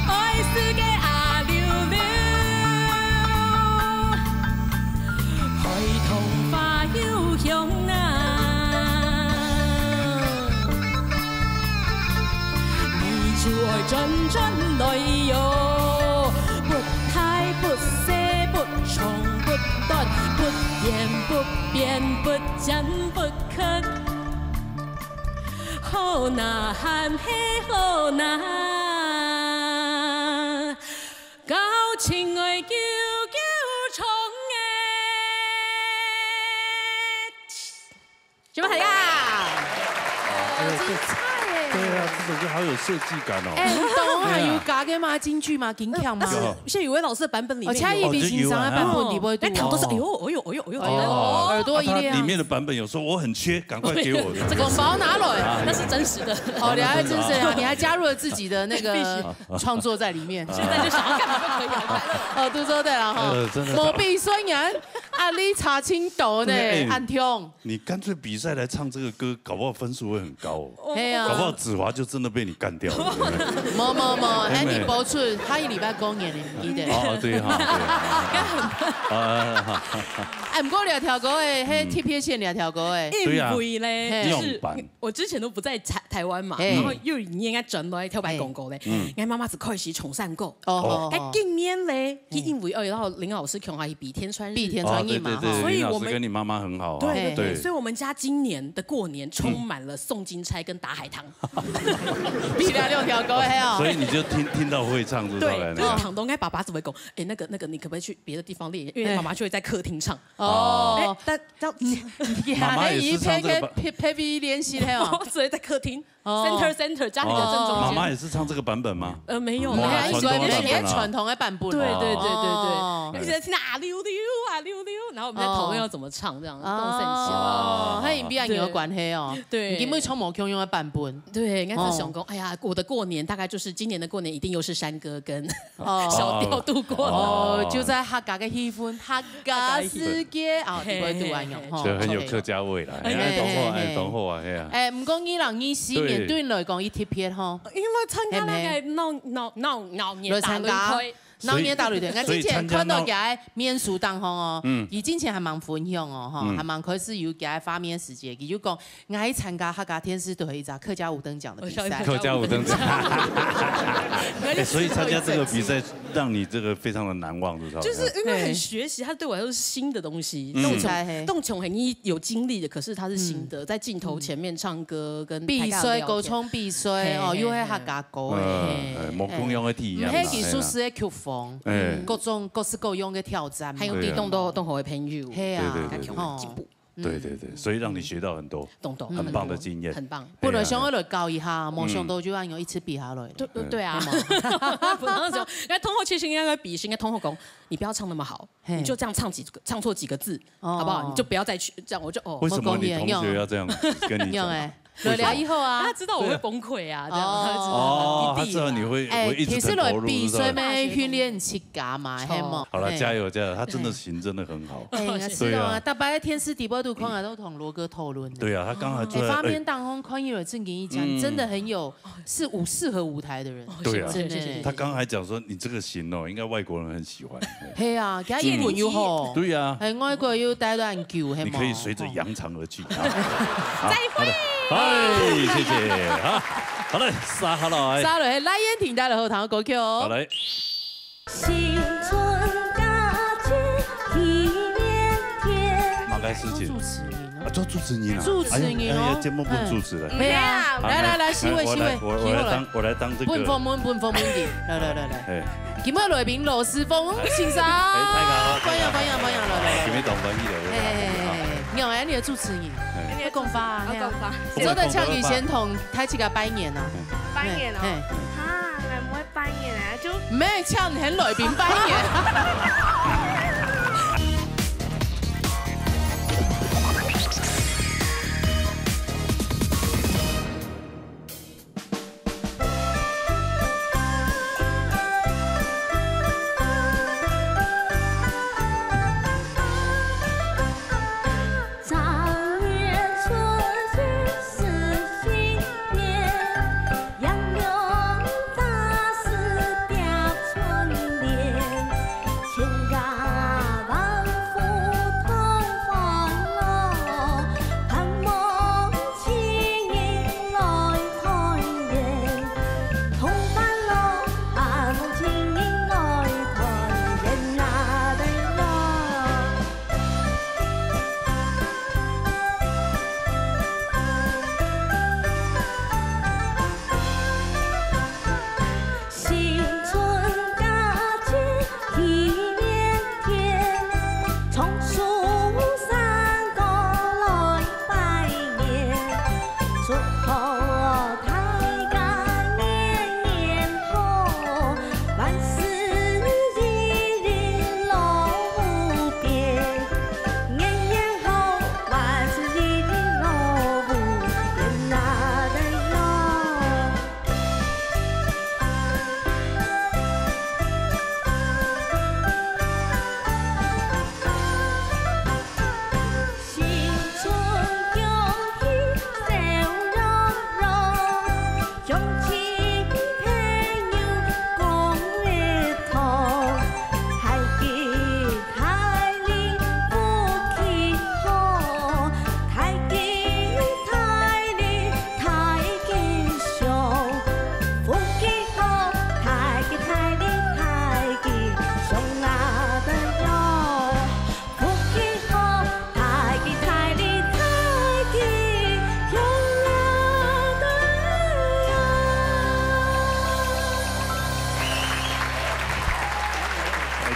愛世界啊溜溜，海棠花又香啊。你就愛轉轉來喲，不大不細，不長不短，不圓不扁，不尖不缺。 好哪還係好哪，交情愛久久長欸。什麼大家？哎呦，這，對啊，這首歌好有設計感哦。哎，你懂啊？有加个嗎？金句嗎？金腔嗎？有。謝宇威老師的版本裡面有。哦，謝宇威先生的版本裡面有。但唱都是哎呦哎呦哎呦哎呦。哦，耳朵一亮。裡面的版本有說我很缺，趕快給我。這個紅包拿來。那是真實的。哦，你還真是啊，你還加入了自己的那個創作在裡面。現在就想要幹嘛都可以，好快樂。哦，都說對了哈呃，真的。無比雖然。壓力差盡多呢，對，哎，恁痛。你乾脆比賽來唱這個歌，搞不好分數會很高哦。係啊。搞不好子華就真的被你幹掉了，對不對？無，無，無，哎，你播出，下一禮拜過年，你毋記得？哦，對哈，對哈。啊，哎，毋過這條歌誒，係特別選這條歌誒。對啊。因為咧，嘿。就是樣板。 我之前都不在台，台灣嘛，嘿。然後又應該轉來跳擺廣告咧，嘿。嗯。𠊎媽媽就開始唱山歌。哦，哦，哦。該今年咧，嗯。佢因為，哦，然後林老師共下去比天穿日。比天穿日嘛，哦，對，對，對，吼。所以我們，林老師跟你媽媽很好啊。對，對，對，對。所以我們家今年的過年充滿了宋金釵跟打海棠。比了兩條歌，嘿哦。所以你就聽，聽到會唱就出來了。對，就是聽到𠊎爸爸就會講，哎，那個，那個，你可不可以去別的地方練？因為媽媽就會在客廳唱。哦。哎，但 媽媽也是唱這個版。配，配，配練習的哦。所以在客廳，哦。Center，center，家裡的正中間。哦，媽媽也是唱這個版本嗎？呃，沒有啦。沒有，應該，應該傳統的版本啊。對，對，對，對，對。哦。一直在聽啊，溜溜啊，溜溜，然後我們在討論要怎麼唱，這樣，哦。動身心。哦，和你比較有關係哦。對。你根本唱無共樣的版本。對，應該是想講，哦。哎呀，我的過年大概就是今年的過年一定又是山歌跟 哦。小調度過。哦，就在客家个氣氛，客家世界，哦，嘿，你會讀恁樣，嘿，嘿。吼，就很有客家味啦，OK。哎，哎，當好啊，哎，哎，當好啊，係啊。哎，毋過二零二四年對，對你來講，佢特別吼。因為參加那個鬧，係毋係？鬧，鬧，鬧熱打擂台。來參加鬧熱打擂台。所以，𠊎之前看到佢个面書當中哦，所以參加鬧，嗯。佢之前還蠻分享哦，吼，嗯。還蠻開始有佢个畫面時間，佢就講， 𠊎去參加客家電視台一隻客家五燈獎的比賽。客家五燈獎。哎，所以參加這個比賽，讓你這個非常的難忘，是不是？就是因為很學習，它對我來說是新的東西。嗯。當然，當然很有經歷的，可是它是新的，嗯。在鏡頭前面唱歌，跟大家聊天。比賽，歌唱比賽，嘿，哦，嘿，又係客家歌，嘿。嗯，哎，無共樣的體驗啦，毋係技術師的曲風，哎。各種各式各樣的挑戰嘛。還有地動都，對啊。動好的朋友。係啊，對，對，對，對。吼。進步。 對，對，對，所以讓你學到很多，懂，懂，很棒的經驗。很棒。本來想要來教一下，哎呀。沒想到就恁樣一直比下來了。對，對啊。對嗎？不能講，那同學其實應該比，應該同學講，你不要唱那麼好，嘿。你就這樣唱幾個，唱錯幾個字，哦。好不好？你就不要再去，這樣我就，哦。為什麼你同學要這樣跟你講？有欸。 來了以後啊。他知道我會崩潰啊，這樣，哦。他知道，哦，他知道你會，哎，會一直很投入，其實來比賽嘛，是不是？訓練自家嘛，哦。係無？好了，哎。加油，加油，他真的琴真的很好。哎，是啊，對啊。大家在電視直播都看到，都同羅哥討論的。對啊，他剛才坐在，哎，畫面當中看起來正經一講，嗯。真的很有，是舞，適合舞台的人。哦，對啊。謝謝，謝謝，謝謝。真的。他剛才講說，你這個琴哦，應該外國人很喜歡。係啊，佢英文又好。對啊。哎，外國又待了很久，係無？你可以隨著揚長而去。 去啊。好，再會。好的。哎，謝謝。好，好了，續下來。續下來，來，燕婷帶來好聽的歌曲哦。好，來。新春佳節去年天。麼个事情？主持人哦。啊，做主持人啊。主持人哦。哎，哎呀，節目不主持了。嗯。沒有啊。好，來，來，來，來，來，我，我來，我，我來當，我來當這個。分，分，分，分，分，分，來，來，來，來。哎。 今日來賓羅時豐先生，哎，大家好，歡迎，歡迎，歡迎，來，來，來。今日當歡喜了，嘿，嘿，嘿，嘿，嘿。你好，哎，你的主持人，哎。你的主持人，要講話啊，我講話。嘿啊。做得請你先同大自家拜年啊。拜年哦。嘿，嘿。啊，𠊎毋會拜年啊，就，毋係，請你來賓拜年。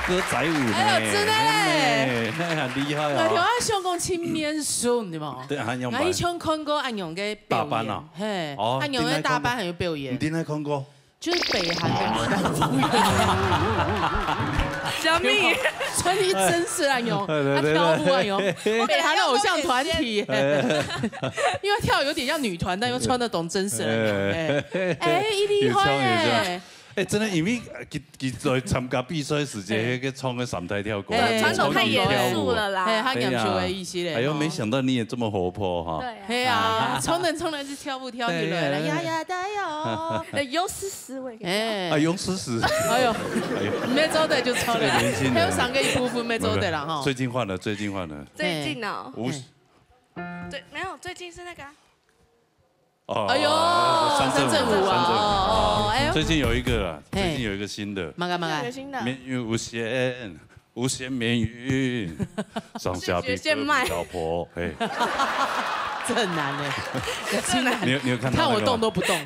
歌仔舞呢。哎呦，真的嘞。哎，那很厲害哦。我頭先想講青面獸，對無？對，還有蠻。我以前看過恁樣个表演，打扮啊。嘿，哦，恁樣个打扮還有表演。你定來看過？就是北韓的女團。什麼？穿一身是恁樣，對，對，對，他跳舞恁樣，北韓的偶像團體。哎。因為跳有點像女團，但又穿得懂真實的那種。哎，哎，一定會哎。有像，有像。 哎，真的，因為，呃，佢，佢在參加比賽時節，嘿。那個唱个三台跳歌，哎，傳統太嚴肅了啦。哎，他嚴肅的意思嘞，哎呀，哎呦，吼。沒想到你也這麼活潑哈。對啊。嘿啊，啊。衝人衝人是跳舞跳起來了，對啊。呀呀加油。哎，有絲絲味。哎。啊，有絲絲。哎呦，哎呦。沒做的就錯了，這個年輕人。還有三個一部分沒做的了哈。最近換了，最近換了。最近哦。嘿。最，沒有，最近是那個啊。 哦，哎呦，三振五，三振五啊，三振五。哦，哦，哎呦。最近有一個啊，嘿。最近有一個新的。麼个麼个？有新的。面，有線，無線面雲，上下比哥比老婆，嘿。這很難欸，這很難。你有，你有看到那個嗎？看我動都不動，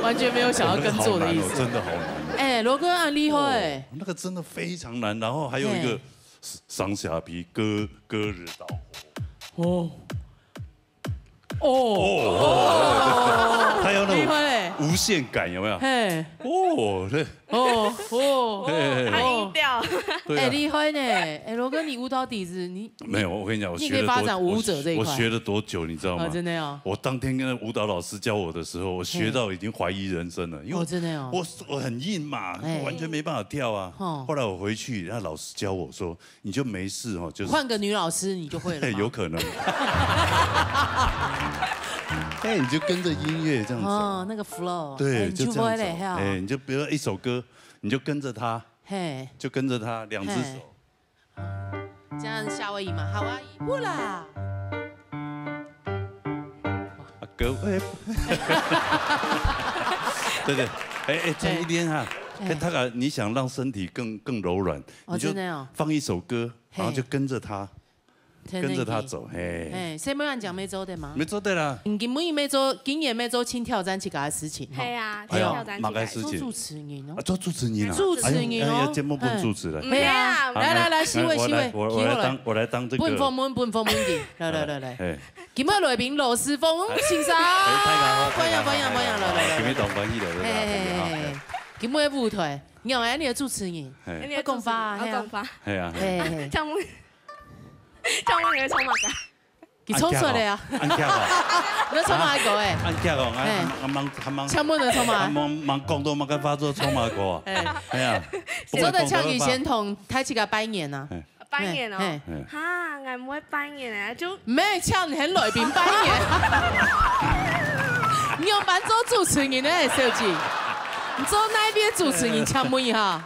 完全沒有想要跟做的意思。那個好難哦，真的好難哦。哎，羅哥很厲害欸。哦，那個真的非常難。然後還有一個，嘿。上下比哥，哥日到。哦。 哦。哦。他要那種厲害欸。無限感，有沒有？嘿。哦，對。哦，哦。嘿，嘿，嘿。哦。音調。對啊。哎，厲害呢。哎，羅哥，你舞蹈底子，你，沒有，我跟你講，我你可以發展舞者這一塊。學了多，我，我學了多久，你知道嗎？啊，真的哦。我當天跟舞蹈老師教我的時候，我學到已經懷疑人生了，因為哦，真的哦。我，我很硬嘛，哎。我完全沒辦法跳啊。哦。後來我回去，那老師教我說， 你就沒事哦，就是換個女老師，你就會了嗎？有可能。哎，你就跟著音樂這樣子啊。哦，那個flow，對，哎，你就這樣子啊。就不會嘞，哈。哎，你就比如說一首歌，你就跟著它，嘿。就跟著它，兩隻手。嘿。這樣夏威夷嘛，夏威夷，呼啦。 啊，各位。對，對，哎，哎，這一點哈，哎。哎，他啊，你想讓身體更，更柔軟，哦，你就真的哦。放一首歌，嘿。然後就跟著它，跟著它走，嘿。哎，所以沒有人講沒做的嗎？沒做的啦。嗯，今晡日沒做，今年沒做，請挑戰自家的事情，哈。嘿啊，哎呀，請挑戰自家的事情。麼个事情？做主持人哦。啊，做主持人啊。主持人哦。哎呀，哎呀，節目本主持人。嘿。嘿啊。好，來，來，來，來，四位，我來，四位，我，我來當，我來當這個。本訪問，本訪問的。來，來，來，來。哎。 今日來賓羅時豐先生，哎，大家好，歡迎，大家好，歡迎，歡迎，來，來，來。今日當歡喜來，大家好。嘿，嘿，嘿，嘿。今日舞台，你好，哎，你的主持人，嘿。你的主持人，愛講話啊，愛講話。嘿啊，嘿。嘿，嘿。請問，請問你會唱麼个？佢唱出來啊。恁強哦，恁強哦。你要唱麼个歌誒？恁強哦，還，嘿。還，還吂，還吂，請問你唱麼个？還吂，吂講到麼个話，就唱麼个歌啊？嘿。哎呀，做得請佢先同大自家拜年啊。嘿。 拜年哦。嘿。嘿。哈，𠊎毋會拜年啊，就毋係，請你來賓拜年。你有辦法做主持人呢，小姐？你做哪一位主持人？請問一下，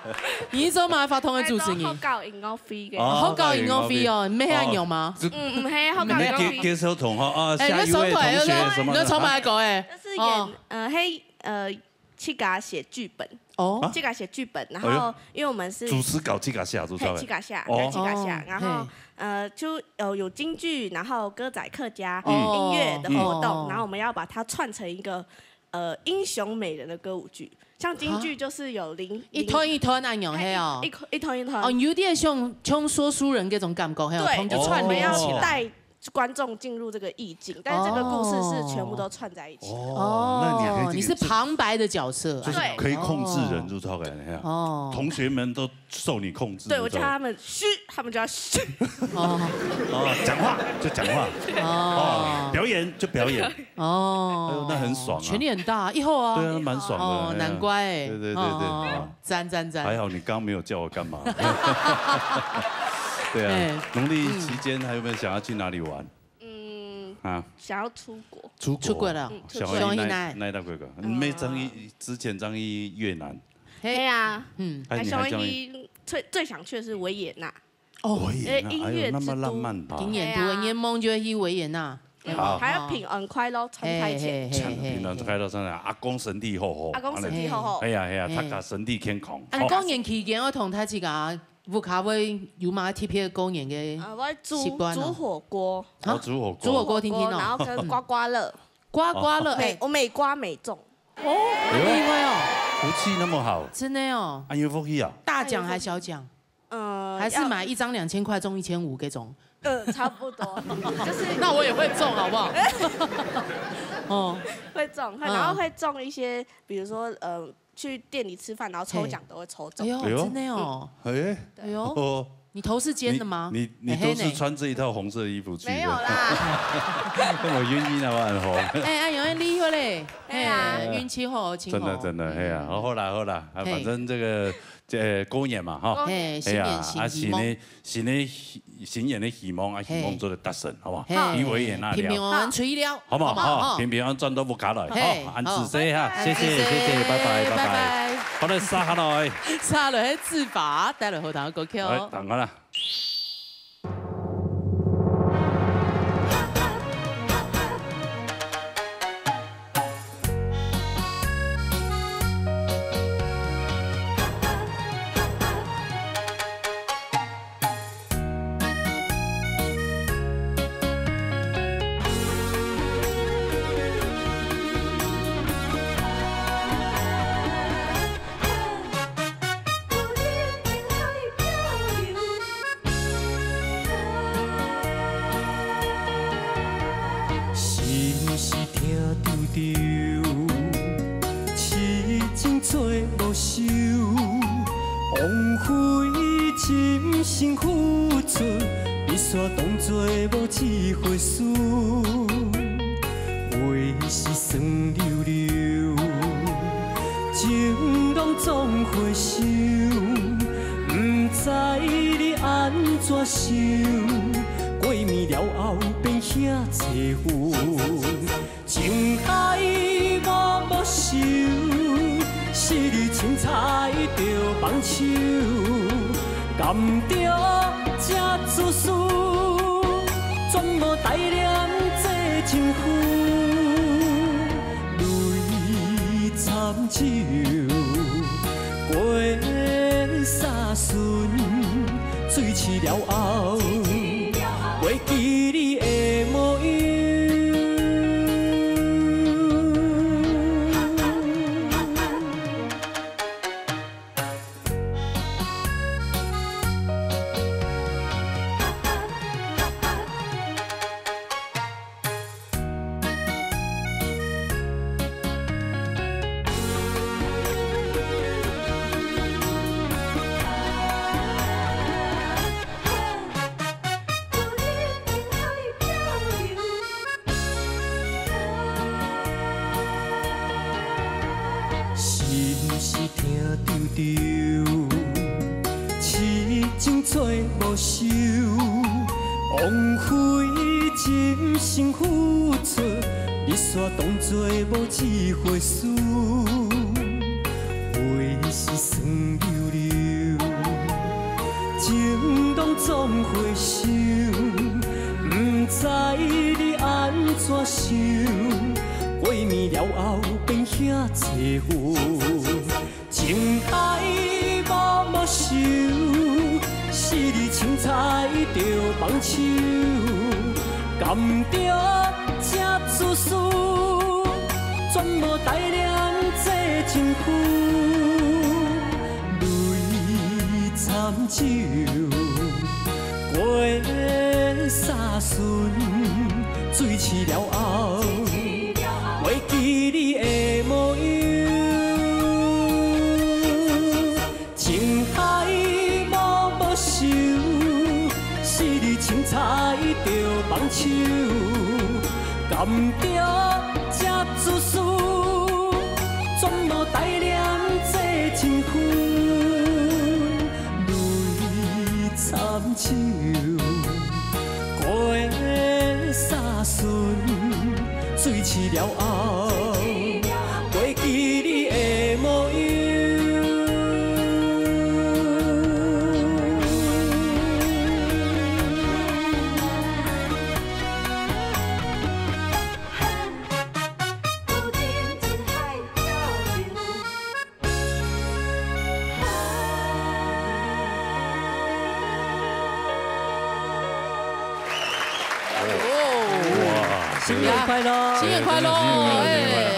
你做麼个法通个主持人？𠊎做學校音樂會个。哦，學校音樂會哦，你毋係恁樣嗎？哦，就嗯，毋係，學校音樂會。你們介，介紹同學啊，哎，下一位同學什麼的。你要上台，你要唱麼个歌誒？就是演，哦。呃，嘿，呃， 自家寫劇本。哦。啊？自家寫劇本，然後哎喲，因為我們是主持稿自家寫，主持稿。嘿，自家寫，哦。自家寫，哦，然後，嘿。呃，就有，有京劇，然後歌仔客家，嗯。音樂的活動，哦。然後我們要把它串成一個，呃，英雄美人的歌舞劇。像京劇就是有林，啊？一段一段恁樣，嘿哦。嘿，一，一，一段一段。哦，有點像，像說書人這種感覺，嘿哦，對，同就串聯起來。我們要帶 觀眾進入這個意境，但是這個故事是全部都串在一起的。哦，那你可以這個，哦，你是旁白的角色啊。就是可以控制人，對。就大概那樣。哦。同學們都受你控制，對，我叫他們噓，他們就要噓。哦。哦，講話就講話。哦。哦，表演就表演。哦。哎呦，那很爽啊。權力很大，以後啊。對啊，那蠻爽的，哦，哎呀。難怪欸。對，對，對，對，哦，哦，哦。啊。讚，讚，讚。還好你剛沒有叫我幹嘛。對啊，哎。農曆期間還有沒有想要去哪裡玩？ 嗯，啊。想要出國。出國。出國了。嗯，出國。想要去哪，想要去哪？哪一大國家？嗯。你沒想去，之前想去越南。嘿。對啊。嗯。哎，你還想去，最，最想去的是維也納。哦。維也納，哎，音樂之都。哎呦，那麼浪漫啊。今年度的願望就會去維也納。對啊。嗯，好。還要平安快樂，賺大錢。嘿，嘿，嘿，嘿，嘿。平安快樂，賺大錢。阿公身體好好。阿公身體好好。哎呀，哎呀，嘿。大家身體健康。啊，你過年期間，我同大自家 屋下會有麼个特別過年个習慣哦？啊，我會煮，煮火鍋。啊？哦，煮火鍋。煮火鍋聽聽哦。煮火鍋，然後跟刮刮樂。刮刮樂，哦。哎。每，我每刮每中。哦，很厲害哦。福气那么好，真的哦。啊，有福气啊。大奖还小奖？呃，还是买一张两千块中一千五这种？呃，差不多，就是那我也会中，好不好？哦，会中，会，嗯。然后会中一些，比如说，呃，去店里吃饭，然后抽奖都会抽中。哎呦，哎呦，真的哦。哎，对。哎呦，哦。你头是尖的吗？你，你，你都是穿这一套红色的衣服去的。没有啦。那么晕晕啊，我很红。哎，哎，有人厉害嘞。哎呀。哎，运气好，真的，真的，哎呀，好啦，好啦，啊，嘿。反正这个，这，过年嘛，哈。嘿，新年新希望。哎呀，啊，新的，新的希，新年的希望啊，希望做得达成，好不好？嘿。你维园那里啊。平平安安出去了，好不好？好不好？哈，平平安安赚到屋下来，嘿，好，恁仔细哈，好。谢谢，谢谢，拜拜，拜拜。拜拜。好了，接下来。接下来，志法带来好听的歌曲哦。来，等下啦。心事定丢丢，痴情做无收，枉费真心付出，你煞当作无一回事。 为是酸溜溜，情郎总回首，毋知你安怎想，过暝了后变遐淒恨。情海我没收，是你凊彩就放手，甘着这自私，全无带念这情份。 泪惨就过三巡，醉醒了后，袂记你的模样。 心事定丢丢，痴情做无收，枉费真心付出，你煞当作无一回事。为是酸溜溜，情郎总回首，毋知你安怎想，过暝了后变遐 凄恨。情海我没收，是你凊彩就放手，甘着这自私，全无带念这情份。泪惨就过三巡，醉醒了后。 袂记你的模样。情海我没收，是你凊彩就放手，甘着这自私，全无带念这情份。泪惨就 过三巡，醉醒了后，袂记你的模样。哦，哇，新年快乐！新年快乐！新年快乐！哎，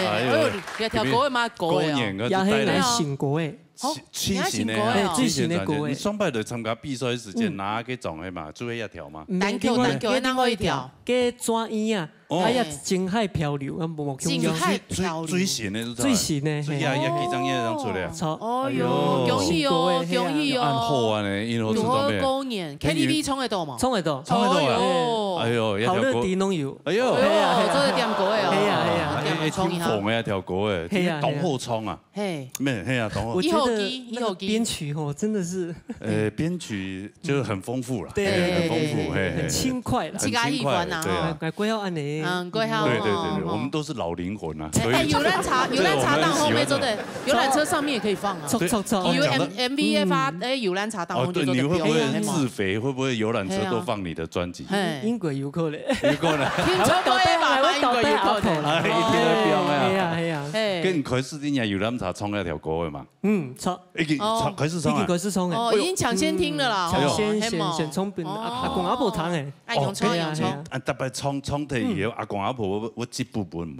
哎呦，哎呦，這條歌个嘛，歌个哦。過年个也係來新歌个。哦，新，新个啊，你還新歌个哦。新个專輯。你上擺來參加比賽時間，嗯。拿个獎个嘛，就係這條嘛。單曲，另外，單曲，另外另外一條。該轉音啊，哦。哎呀，《情海漂流》啊，無，無共樣。《情海漂流》。最，最新个是啥？最新个，最，嘿。呀，呀，幾張也張出來啊。哦。哎喲，恭喜哦，新歌个，嘿啊。恭喜哦。恁好啊呢，因為有好个過年，K T V唱得到無？唱得到。唱得到啊。哦喲。哎喲，這條歌。好樂迪攏有。 哎喲。哎呀，哎呀。哦，做得點歌个哦。哎呀，哎呀。哎，哎，點唱一下。聽紅个條歌个，哎呀，當好唱啊。嘿。咩，嘿啊，當好。我覺得一號機，一號機。那個編曲吼，真的是，呃，編曲就很豐富了，對，嘿，很豐富，對，對，對，嘿，嘿。很輕快啦。自家喜歡啊，很輕快，對啊。吼。哎，哎，過後恁呢。嗯，過後，對，對，對，對，哦。我們都是老靈魂啊，哎，所以哎，遊覽車，遊覽車當好，對，我們很喜歡這種。沒錯的，遊覽車上面也可以放啊。對，唱，唱，唱。哦，講得，有M，MV發，嗯。哎，遊覽車當好就做得放，哦，對，你會不會自肥？嘿嘛。會不會遊覽車都放你的專輯？嘿。應該有可能。 有可能。聽唱歌个爸爸應該有可能。哎，一定會放的啊。哎呀，哎呀。嘿。該你開始你也有藍茶唱該條歌个嘛？嗯，唱。已經唱，哦。開始唱啊？已經開始唱了。哦，已經搶先聽了啦，嗯，搶先，吼，嘿嘛。先，先唱分阿，哦。阿公阿婆聽的。哎，用唱，哦，用唱。哎呀，哎呀。啊，逐擺唱，唱忒以後，嗯。阿公阿婆，𠊎，𠊎織布分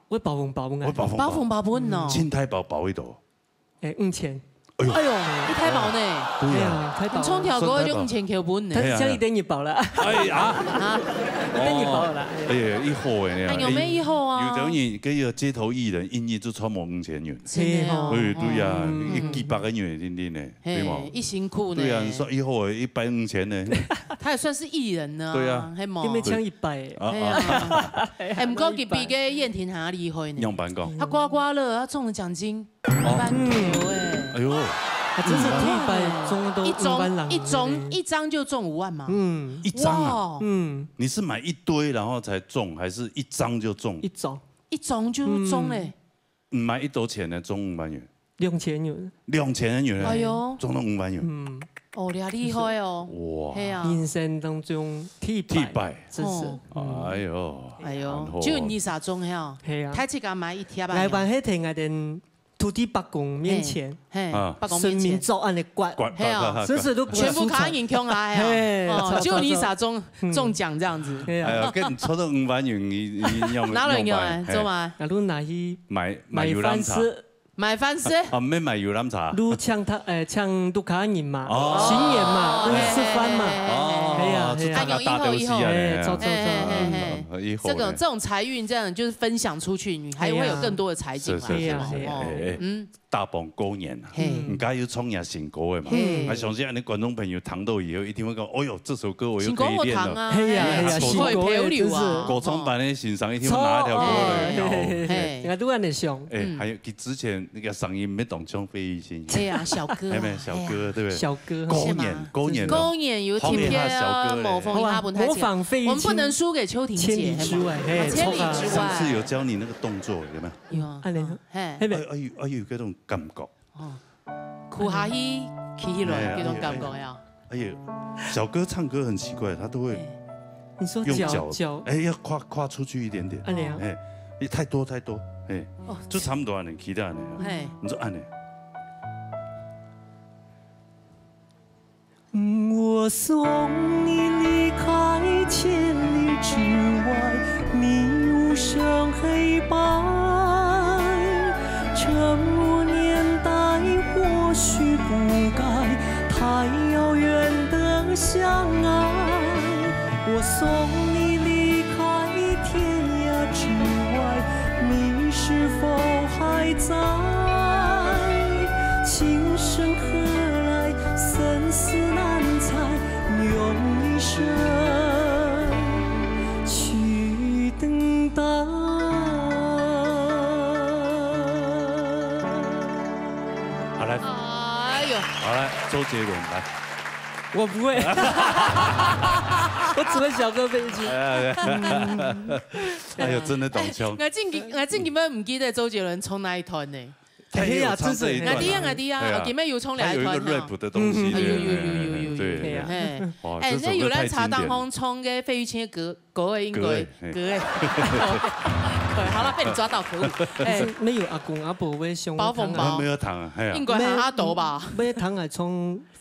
無？𠊎包紅包分啊。𠊎包紅包。包紅包分哦。嗯。清代包包一朵。 哎，五千。哎喲。哎喲，一太薄呢。對啊。哎呀，太薄了。你唱條歌就五千塊分呢。但是這樣一點一包了。哎呀。啊？一點一包了啦。哦。哎呀，一號的呢。哎，有沒有一號啊？有的人跟一個街頭藝人，一日就超過五千元。真的哦。哎，對呀，嗯。一，幾百個月定定呢，嘿，對嗎？一辛苦呢。對啊，你說一號的一百五千呢？他也算是藝人呢啊，對啊。嘿嘛。你們搶一百欸。啊，哎呀。啊。哎，毋過佢比个燕婷還要厲害呢。樣般講。他刮刮樂，他中了獎金 哦。一萬塊欸。哎喲。還真是第一擺中到五萬人。一張，一張，一張就中五萬嗎？嗯。一張啊？哇。嗯。你是買一堆然後才中，還是一張就中？一張。一張就中欸。嗯。你買幾多錢呢？中五萬元？兩千元。兩千元？哎喲。中到五萬元？嗯。哦，你好厲害哦。哇。嘿啊。人生當中第一擺。第一擺。真是。哦。嗯。哎喲。哎喲，然後就你三張嘿哦。嘿啊。他自家買一貼啊。來，還係聽𠊎等 土地伯公面前，嘿，嘿，啊。伯公面前。神明做恁个刮，刮，嘿啊。刮，刮，刮。真是都不全部卡銀共下，嘿啊。嘿，哦，差不多。只有你三張，嗯。中獎這樣子。嘿啊。哎呀，該你抽到五萬元，你，你用，拿了用完，用完，嘿。做嘛？啊，你拿去買，買，買遊覽車。買飯食。買飯食。啊，啊，毋係買遊覽車。你請他，呃，請屋下人嘛，哦。新年嘛，哦，跟你食飯嘛。嘿，嘿，嘿，嘿。哦，嘿啊，嘿啊。就大家打遊戲啊，哎，以後，以後。哎，走，走，走。哎，哎，哎，哎。嗯，以後呢？這個，這種財運，這樣就是分享出去，你還會有更多的財運嘛，是，是，是，是，是，哦，是，哎，哎。嗯。 大鵬過年啊，嘿。人家又唱也新歌个嘛。嘿。啊，相信恁呢觀眾朋友聽到以後，一定會講：「哎喲，這首歌我又可以練了。」新歌好聽啊，嘿呀，嘿呀，哎呀，新歌，新歌，哎，真是。真是。歌唱班个先生一定會拿一條歌來教。哦，嘿，嘿，嘿，嘿。嘿。人家都恁呢想。哎，嗯。還有，佢之前那個聲音沒當像費玉清。哎呀，小哥啊，哎，沒有，小哥，哎呀。對不對？小哥。過年，是嗎？過年了。過年有特別啊，放一下小哥嘞。模仿一下，好啊，不太模仿費玉清。我們不能輸給秋婷姐，千里之外，嘿，嘿，千里之外。上次有教你那個動作，有沒有？ 有啊。恁呢，嘿。哎，哎，有，哎，有這種感覺。哦。跍下去，企起來，哎，這種感覺呀。哎，哎，哎，小哥唱歌很奇怪，他都會嘿。你說腳，用腳，腳。哎，要跨，跨出去一點點。恁呢啊。哎，你太多，太多，哎，哦。就差不多恁呢，其他恁呢啊。嘿。你說恁呢。 我送你離開千里之外，你無聲黑白。沉默年代或許不該太遙遠的相愛。我送你離開天涯之外，你是否還在？琴聲何來 生死難猜，用一生去等待。好，來。哎喲。好，來，周杰倫，來。我不會。我只會小哥費玉清。哎，哎，哎。嗯。哎喲，真的當像。哎，𠊎正經，𠊎正經毋記得周杰倫唱哪一段呢。 他也有唱這一段啊。哎呀，真是。𠊎知啊，𠊎知啊，對啊。哦，佢乜有唱這一段啊。他有一個rap的東西，嗯，嗯，對，有，有，有，有，有，有，對，對，對。嘿。哇，哎，這首歌太經典了。那遊覽車當中唱个費玉清的歌，歌的應該，歌的，嘿。歌的。對，好了，被你抓到，可惡。哎。是沒有阿公阿婆會想要聽啊。包紅包。沒有聽啊，嘿啊。應該還較多吧？沒，沒有聽啊，唱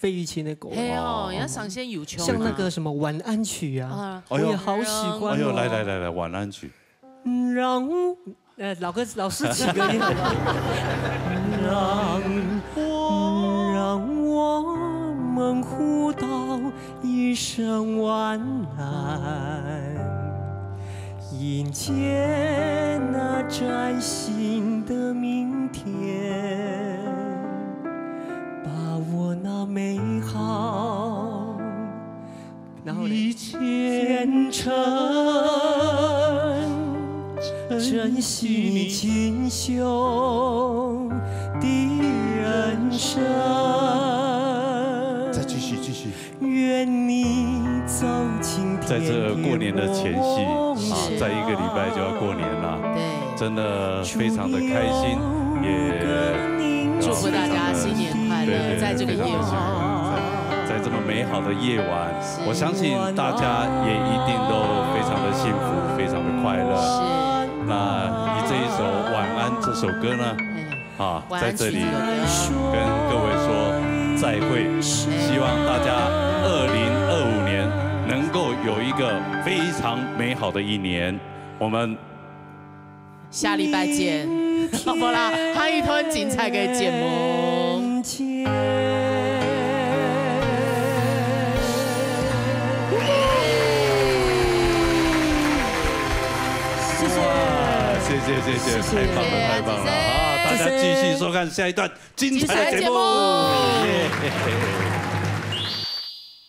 費玉清的歌。嘿哦，哦。人家上線有唱啊。像那個什麼晚安曲啊，啊。我也好喜歡哦。哎喲，來，來，來，來，晚安曲。讓呃，老歌，老师起个音。让我，让我们互道一声晚安，迎接那崭新的明天，把握那美好 然后呢？一前程，珍惜你锦绣的人生。再继续，继续。愿你走进在这过年的前夕，甜甜梦想。啊，再一个礼拜就要过年了。对。 真的非常的开心，也祝福大家新年快乐，对，对，在这个夜晚。非常的幸福，在这么美好的夜晚，是。我相信大家也一定都非常的幸福，非常的快乐。是。那以这一首《晚安》这首歌呢，哎，啊，晚安曲子有没有？在这里跟各位说再会，希望大家二零二五年能够有一个非常美好的一年。我们 下礼拜见。好不啦，还有一段精彩的节目。谢谢。哇，谢谢，谢谢，谢谢。太棒了，太棒了。谢谢。好，大家继续收看下一段精彩的节目。精彩的节目。耶。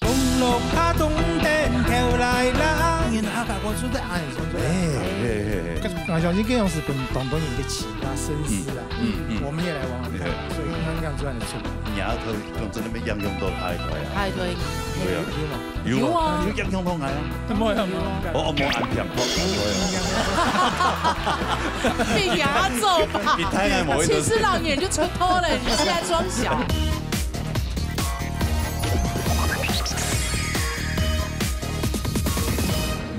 红绿卡通电跳来啦。当然，客家歌就在爱上出来。哎，哎，哎，哎。我相信这样是分当多人的启发深思啊。嗯，嗯，嗯。我们也来玩玩看啊，对。所以看看这样的出来。你阿头讲真的没样样都爱对啊。太对。对啊。有吗？有啊。有啊。有样样都爱啊。没有，没有。我，我没安平，我，我没有。你给他做吧。你太爱某一个。其实老年就成偷了，你现在装小。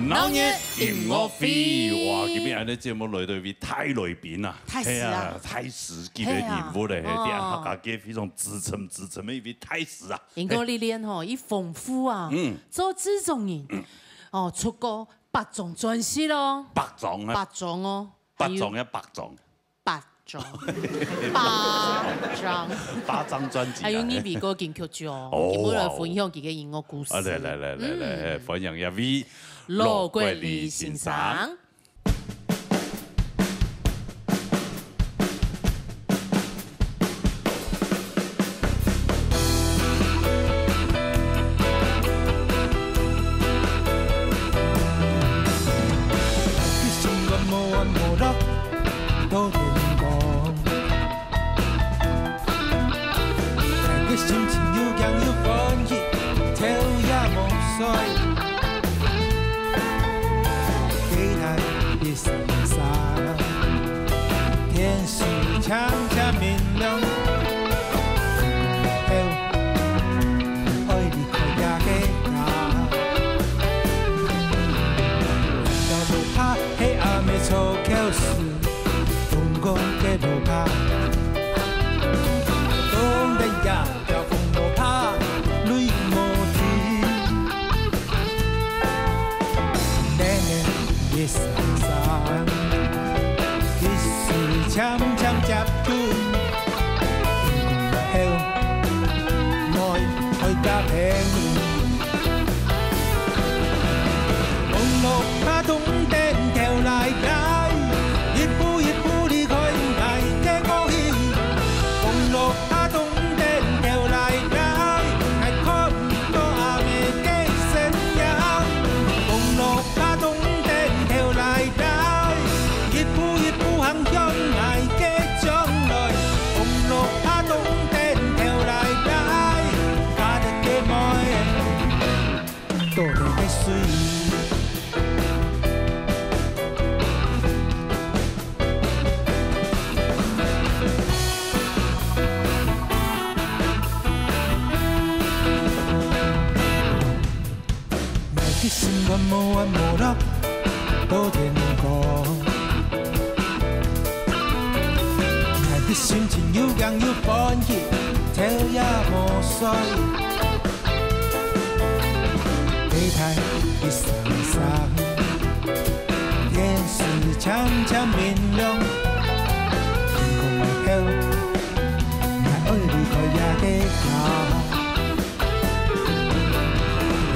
老年音乐会，哇，今日恁呢节目來到一位大來賓啊，大師啊。係啊，大師級个人物咧，係啊。係啊，哦。客家界非常資深、資深个一位大師啊。英國歷練吼，佢豐富啊，嗯。做製作人，哦，出過八張專輯咯。八張啊。八張哦。八張啊，八張。 八張，八張。八張專輯啊。還有你美國金曲獎，哦，佢會來分享佢个音樂故事。啊，來，來，來，來，來，嗯。歡迎一位羅國立先生。羅國立先生。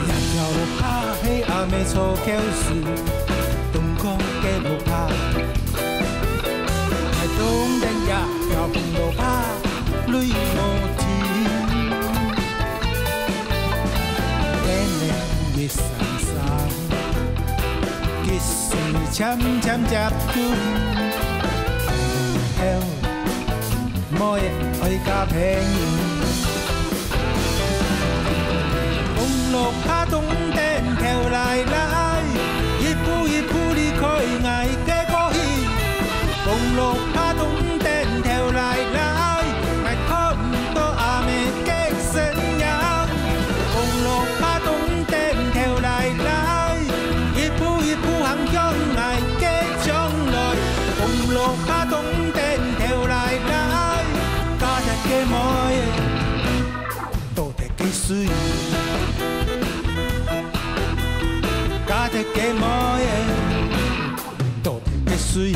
一條路脯係阿姆做狗屎，東港个路脯，愛東等也標紅路脯，淚無停。等等一閃閃，其實漸漸接近，後 妹仔愛嫁別人。紅路脯東等頭來來，一步一步離開𠊎个故鄉。紅路脯東等頭來來，𠊎看毋到阿姆个身影。紅路脯東等頭來來，一步一步行向𠊎个將來。紅路脯東等 頭來來，家己个妹，到底幾媠？家己个妹，到底幾媠？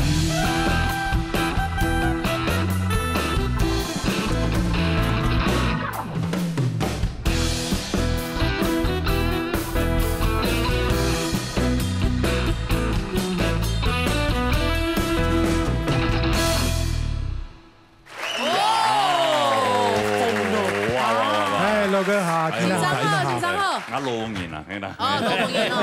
哦，紅路脯。哎，老哥好，緊張好，緊張好。啊，老人啊，係啦。哦，老人哦，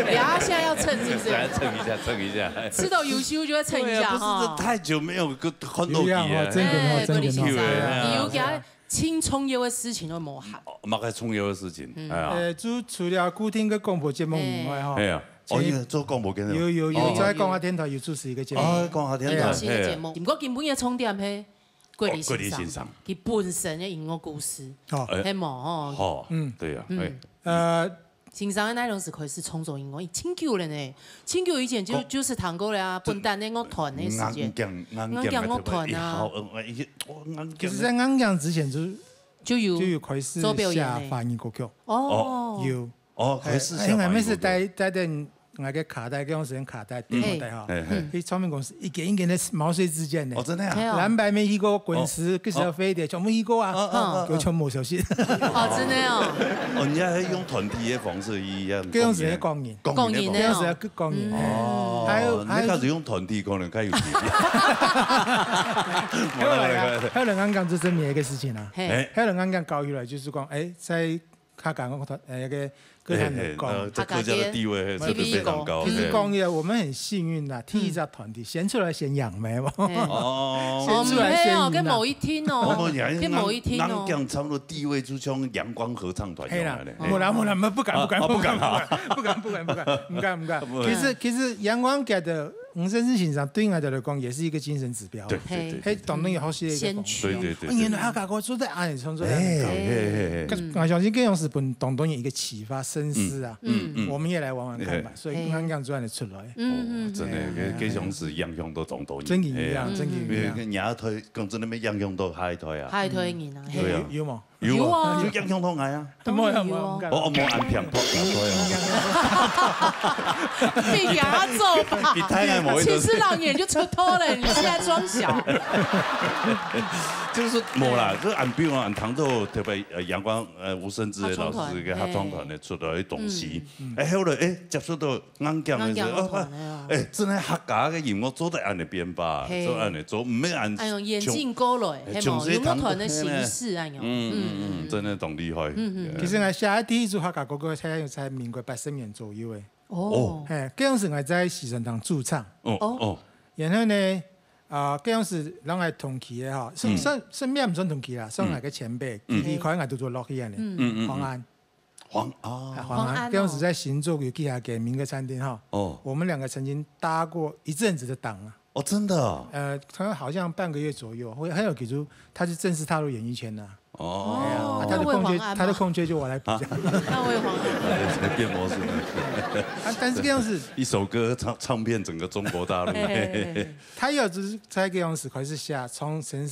等下現在要秤是不是？來秤一下，秤一下。吃到優秀就要秤一下哈。太久沒有看到你了。哎，郭李先生，有啊，你有佢輕重要个事情都無閒。麼个重要个事情，哎呀。呃，就除了固定个廣播節目以外哈，哎呀，哦，你做廣播節目。有有有，在講客電台有主持一個節目。哦，講客電台。新个節目，毋過今晡日重點係。 郭李郭李先生，佢本身个音樂故事，哦，係無吼？哦，嗯，對呀，呃，先生个內容係開始創作音樂，已經久了呢，真久以前就就是談過了啊，本旦个樂團个時間，硬頸硬頸樂團啊，硬頸，其實在硬頸之前就就有就有開始做表演寫華語歌曲，哦，有。 哦，開始應該係帶帶等𠊎个卡帶，該段時間卡帶、demo帶哈，去唱片公司一間一間个毛遂自薦个。哦，真的啊。係啊藍白無去過，滾石、可是要飛碟，全部去過啊，哦哦哦就全無消息。哦，真的哦。哦，你還用團體个方式一樣。該段時間講人，講人的該段時間講人。哦，還有還有你開始用團體可能較有機會。後來啊，後來剛剛就證明一個事情啊，嘿，哎，後來剛剛搞起來就是講，哎，在 客家樂團，呃，那個歌壇來講，在客家个地位係非常高。其實講个，我們很幸運啦，第一隻團體選出來選楊梅嘛。哦，哦，毋係哦，該無一定哦，該無一定哦。硬頸差不多地位就像陽光合唱團一樣个咧。無啦無啦，不敢不敢啊不敢啊，不敢不敢不敢，毋敢毋敢。其實其實陽光界的吳盛智先生對𠊎兜來講也是一個精神指標。對對對，係當當有好些个先驅。對對對，原來客家歌做得恁樣創作，哎，嘿嘿嘿。我相信這樣是分當多人一個啟發，深思啊。嗯嗯，我們也來玩玩看吧。所以剛剛這樣子出來，嗯嗯，真的，這這種是影響到當多人。真个一樣，真个一樣。因為你阿推講真的，沒影響到下一代啊。下一代人啊，對啊有有無？有有啊有影響到𠊎啊。無啦無啦，有啊毋敢。我我無恁偏頗，偏頗啊。你給他做吧。你太太無一個其實老年就出頭了，你現在裝小。就是無啦，就是恁比如講，恁當初特別呃陽光呃吳盛智老師个合唱團个出來个東西，哎後來哎接觸到硬頸个時候，硬頸樂團个啊哎真个客家个音樂做得恁樣變化，嘿做恁樣做，毋免恁哎呦，演進過來，係無？從這有樂團的形式，哎呦，嗯嗯嗯，真的當厲害。嗯嗯其實𠊎寫个第一首客家歌曲，大概有在民國八十年左右个。哦，嘿，該陣時𠊎在喜神堂駐唱，哦哦，然後呢，啊，該陣時人係同期个哈，算算算也毋算同期啦，算𠊎个前輩，佢離開𠊎就做落去个呢，嗯嗯黃安。黃啊，黃安，黃安哦該陣時在新竹有幾下間民歌餐廳哈，哦我們兩個曾經搭過一陣子的檔啊。哦，真的哦，呃，他好像半個月左右，會很有記住，他就正式踏入演藝圈了。哦，啊，他的空缺，他的空缺就我來補這樣。那我也黃安。變魔術，啊，但是這樣子，一首歌唱唱遍整個中國大陸。嘿嘿嘿嘿他也只是在這樣子開始寫，從從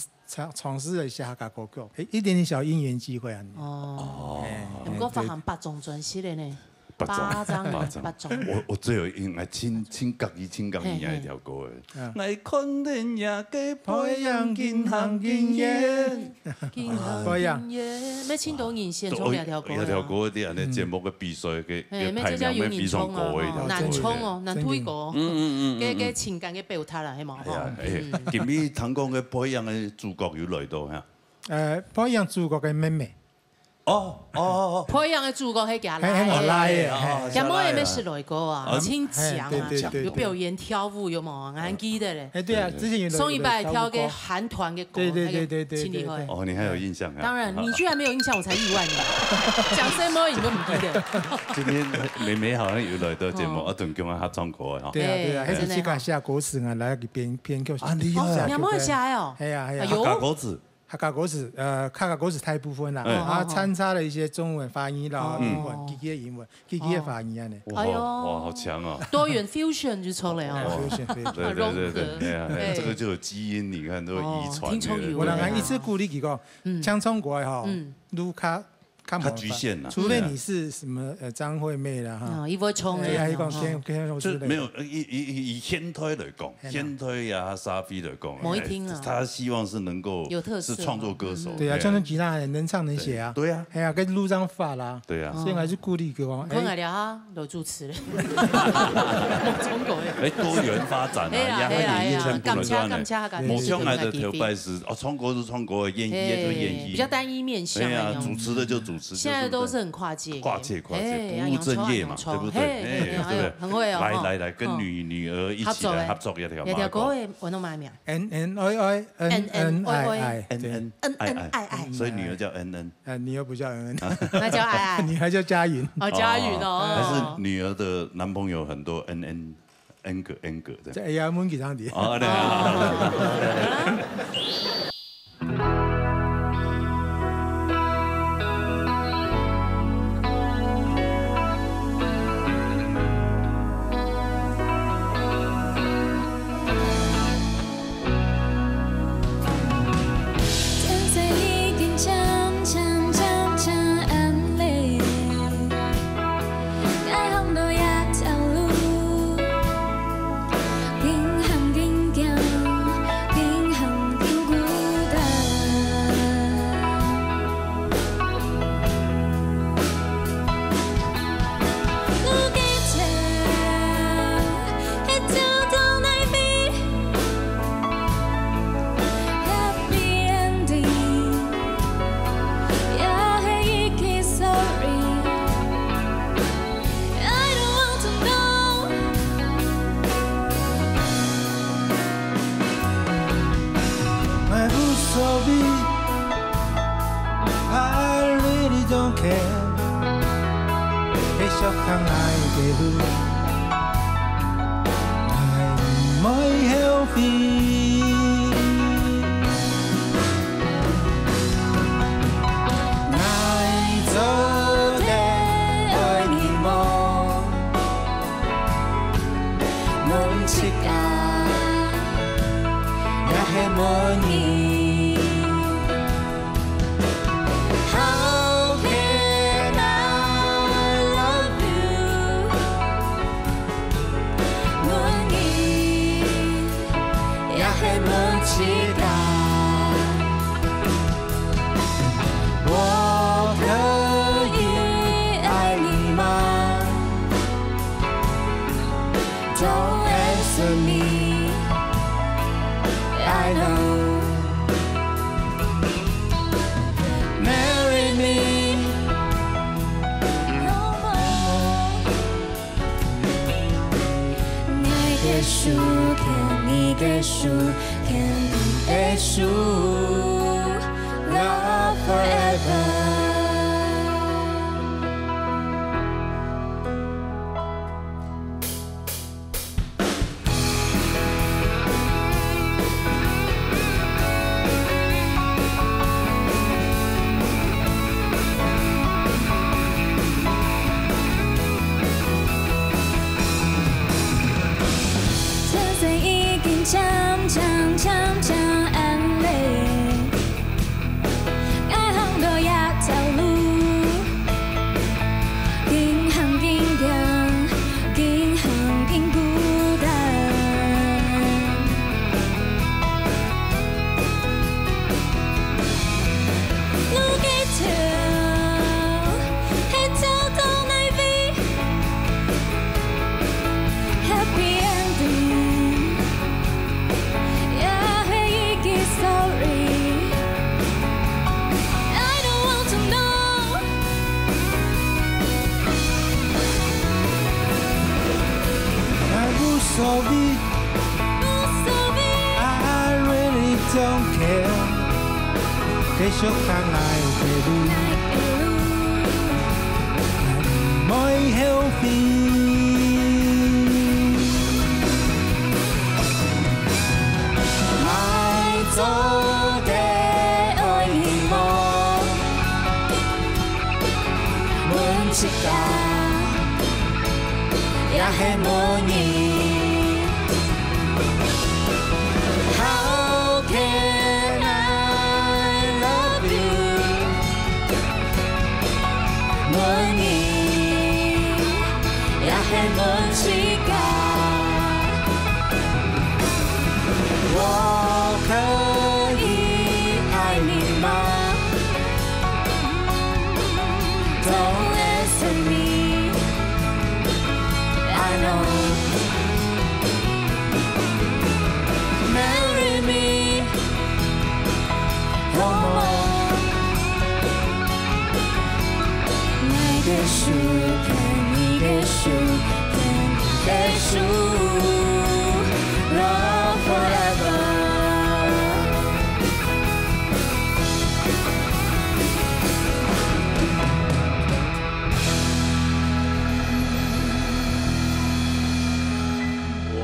從事了一下客家歌曲，誒，一點點小因緣機會啊。哦，哎毋過發行八張專輯个呢。八張，八張，八張。八張。我，我最有印，哎，親，親家己，親家己嘿，嘿。一條歌的。嗯。𠊎看電影个背影緊行緊遠。緊行緊遠。背影。乜盡多人先唱這條歌啊。這條歌，這樣的節目个比賽个，嘿，个排名乜非常高的一條歌。乜這叫有人唱啊，難唱哦，難推高。嗯，嗯，嗯，嗯，嗯。个，个情感个表達啦，係無？哎呀，吼。哎，嗯。今日聽講个背影个主角有來到哈？呃，背影主角个妹妹。 哦，哦，哦，哦。培養个主角係佢阿倈。係，係，係，阿倈，哦，哦，佢阿倈乜係來過啊，哦。親情啊，係，對，對，對，有表演跳舞，有無？𠊎還記得咧。哎，對啊，之前有，上一擺跳个韓團个歌，對，對，對，對，對，對，對。那個盡厲害。哦，你還有印象啊？當然，你居然沒有印象，我才意外呢。講什麼你都不記得。今天妹妹好像有來到節目，哦。啊，同佢合唱歌的哈。對啊，對啊，對，還是自家寫歌詞啊，來編，編曲。啊，你啊。哦，你阿妹寫的哦？係啊，係啊。哎喲。客家歌詞。 客家歌詞，呃，客家歌詞大部分啦，嗯。啊，哦，哦，哦。摻雜了一些中文翻譯啦，嗯。英文，哦。佢个英文，佢个翻譯恁呢。哇，哎喲。哇，好強哦。多元 fusion 就出來哦。哎，fusion，fusion。對，對，對，對，融合。哎呀，哎，哎。這個就有基因，你看，都有遺傳，哦，聽眾有對不對？我當然一直鼓勵佢講，嗯。像中國吼，嗯。如果 較無法，較侷限啦。除非你是什麼，呃，張惠妹啦，哈。哦，佢會唱个，哎呀，佢講哦。天，天后之類的。就沒有，呃，以，以，以，以現代來講，嘿啦。現代啊，社會來講，無一定啊。哎，他希望是能夠有特色嘛。是創作歌手。嗯。對啊，哎。像那吉他很能唱能寫啊。對啊。哎呀，跟路上發啦。對啊。所以還是鼓勵佢講，哎。可能聊下，有主持人。中國人。哎，多元發展啊，哎呀，哎呀，哎呀，也可以一直不斷地感謝，感謝，感謝。某種愛的頭擺是，哦，唱歌就唱歌，演戲就演戲。哎，比較單一面向哎呀，那種。主持的就主持 現在都是很跨界的。跨界，跨界，哎，不務正業嘛，對不對？嘿，哎，對不對？很會哦，來，來，來，跟女，女兒一起來合作一條歌。這條歌，我攏毋識名。恩恩愛愛，恩恩愛愛，恩恩愛愛。恩恩愛愛。所以女兒叫恩恩。呃，女兒不叫恩恩。那叫愛愛。女兒叫佳云。哦，佳云哦。還是女兒的男朋友很多恩恩，恩哥，恩哥這樣。這也要問佢上帝。哦，對啊。I really don't care. 繼續行來，baby。莫後悔。愛做得愛你無？問自家。 也係問你。How can I love you？問你，也係問自家。我可以愛你嗎？ Don't answer me. I know. Marry me. Come on. 你个手，牽你个手，牽你个手，love forever。 哇，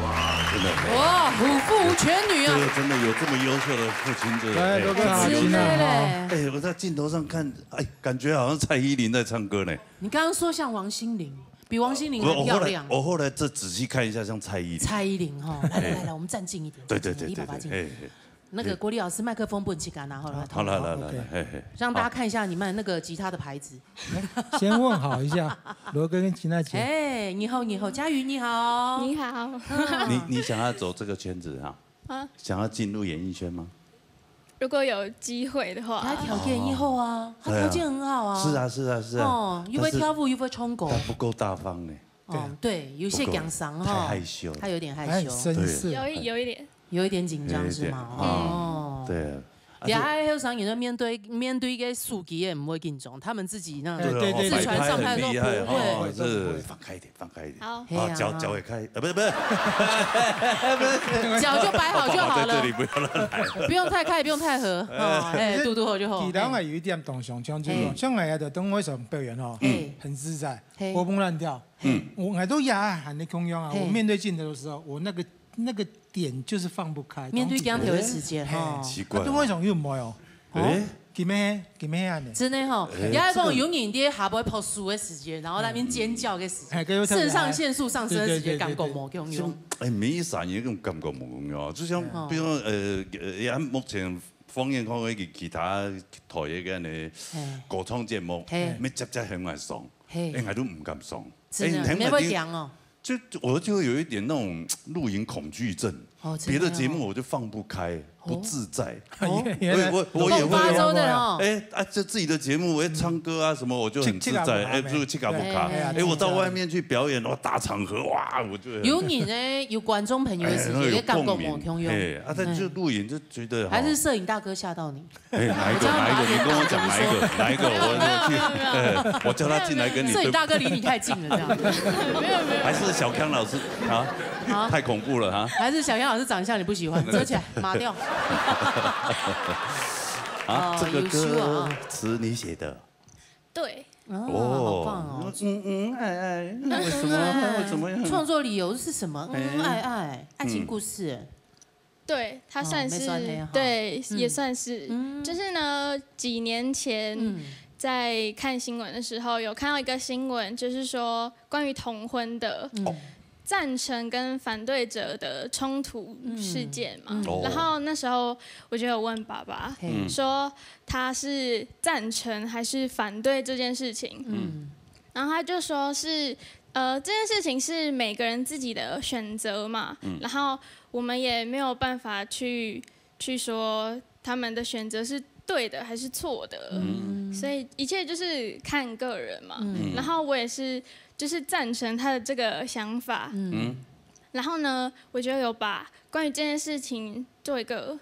真的，哇，虎父无犬女啊！这个真的有这么优秀的父亲，这个，来，哎，罗哥好，真的嘞。哎，我在镜头上看，哎，感觉好像蔡依林在唱歌呢。你刚刚说像王心凌，比王心凌还漂亮。我，我后来，我后来再仔细看一下，像蔡依林。蔡依林哈，来来来来，我们站近一点，对对对对对，站近一点，你爸爸近一点。哎，哎。 那个国立老师，麦克风不能去干拿，好了，好，来，来，来，OK。来，嘿，嘿。让大家看一下你们那个吉他的牌子。先问好一下，罗哥跟吉娜姐。哎，你好，你好，佳瑜，你好。你好。你，你想要走这个圈子哈？啊？想要进入演艺圈吗？如果有机会的话。他条件以后啊，他条件很好啊。对啊。是啊，是啊，是啊。哦，又会跳舞，又会唱歌。但是他不够大方呢。哦，对，有些不够，讲伤哈，太害羞了。他有点害羞。哎，绅士。对。有一，有一点。 有一点紧张是吗？有一点，哦。对啊。而且你还有想，你说面对，面对一个手机也不会紧张，他们自己那种对，对，对，四川上台的时候不会。对，对，对，对，对，对，放开一点，放开一点。好。好，脚，脚也开，呃，不是，不是。脚就摆好就好了。哦，宝宝在这里，不要乱来。不用太开，不用太合，哦，哎，嘟嘟好就好。其实我有一点同想，像这种，哎。像我的等我上表演哦，哎。很自在，嘿。活蹦乱跳。嗯。我，我都也很的共样啊，嘿。我面对镜头的时候，我那个 那个点就是放不开。面对镜头的时间，吼。奇怪哦。啊，对我来讲又没有。哦。哎。今天，今天安尼。真的吼，哎，也是讲有人在下背拍手的时间，然后那边尖叫的时间，哎，这个特别嗨。肾上腺素上升的时间，对，对，对，对，对。感觉无共样。哎，每一场有一种感觉无共样，就像，哦。比如说，呃，呃，也目前方言看过一个其他台的个呢，哎。歌唱节目，嘿。没接接很难上，嘿。哎，我都不敢上。真的，哎，你们会讲哦。 就，我就有一点那种录影恐惧症，哦，真的哦。别的节目我就放不开，哦。不自在。哦。原来，我，我，我也会哦。东方州的哦。哎，啊，这自己的节目，我会唱歌啊什么，我就很自在，这，这个不好，哎，就是这个不好。哎，哎，哎，哎，我到外面去表演，哇，大场合，哇，我就有人呢，有观众朋友的时候，哎，那个有也感觉共鸣，无共样。哎，啊，但就录影就觉得，嗯。还是哈。 摄影大哥吓到你？哎，哪一个？我叫他拿给你，哪一个？你跟我讲哪一个？哪一个？我，没有，没有，没有，没有。我去，哎，我叫他进来跟你对。摄影大哥离你太近了，这样。没有，没有。还是小康老师啊？啊？太恐怖了啊！还是小康老师长相你不喜欢，遮起来，码掉。啊，哦，这个歌词你写的？有趣啊。对。哦，好棒哦。嗯，嗯，爱爱，嗯，为什么？嗯，爱爱。为什么呀？创作理由是什么？嗯，哎。爱爱，爱情故事。嗯。 对，它算是，哦，没算黑哈。对，嗯。也算是。嗯。就是呢，几年前，嗯。在看新闻的时候，有看到一个新闻，就是说关于同婚的，嗯。赞成跟反对者的冲突事件嘛。嗯。嗯。哦。然后那时候我就有问爸爸，嘿。嗯。说他是赞成还是反对这件事情。嗯。然后他就说是，呃，这件事情是每个人自己的选择嘛，嗯。然后我们也没有办法去，去说他们的选择是对的还是错的，嗯。所以一切就是看个人嘛。嗯。然后我也是，就是赞成他的这个想法。嗯。嗯。然后呢，我就有把关于这件事情做一个，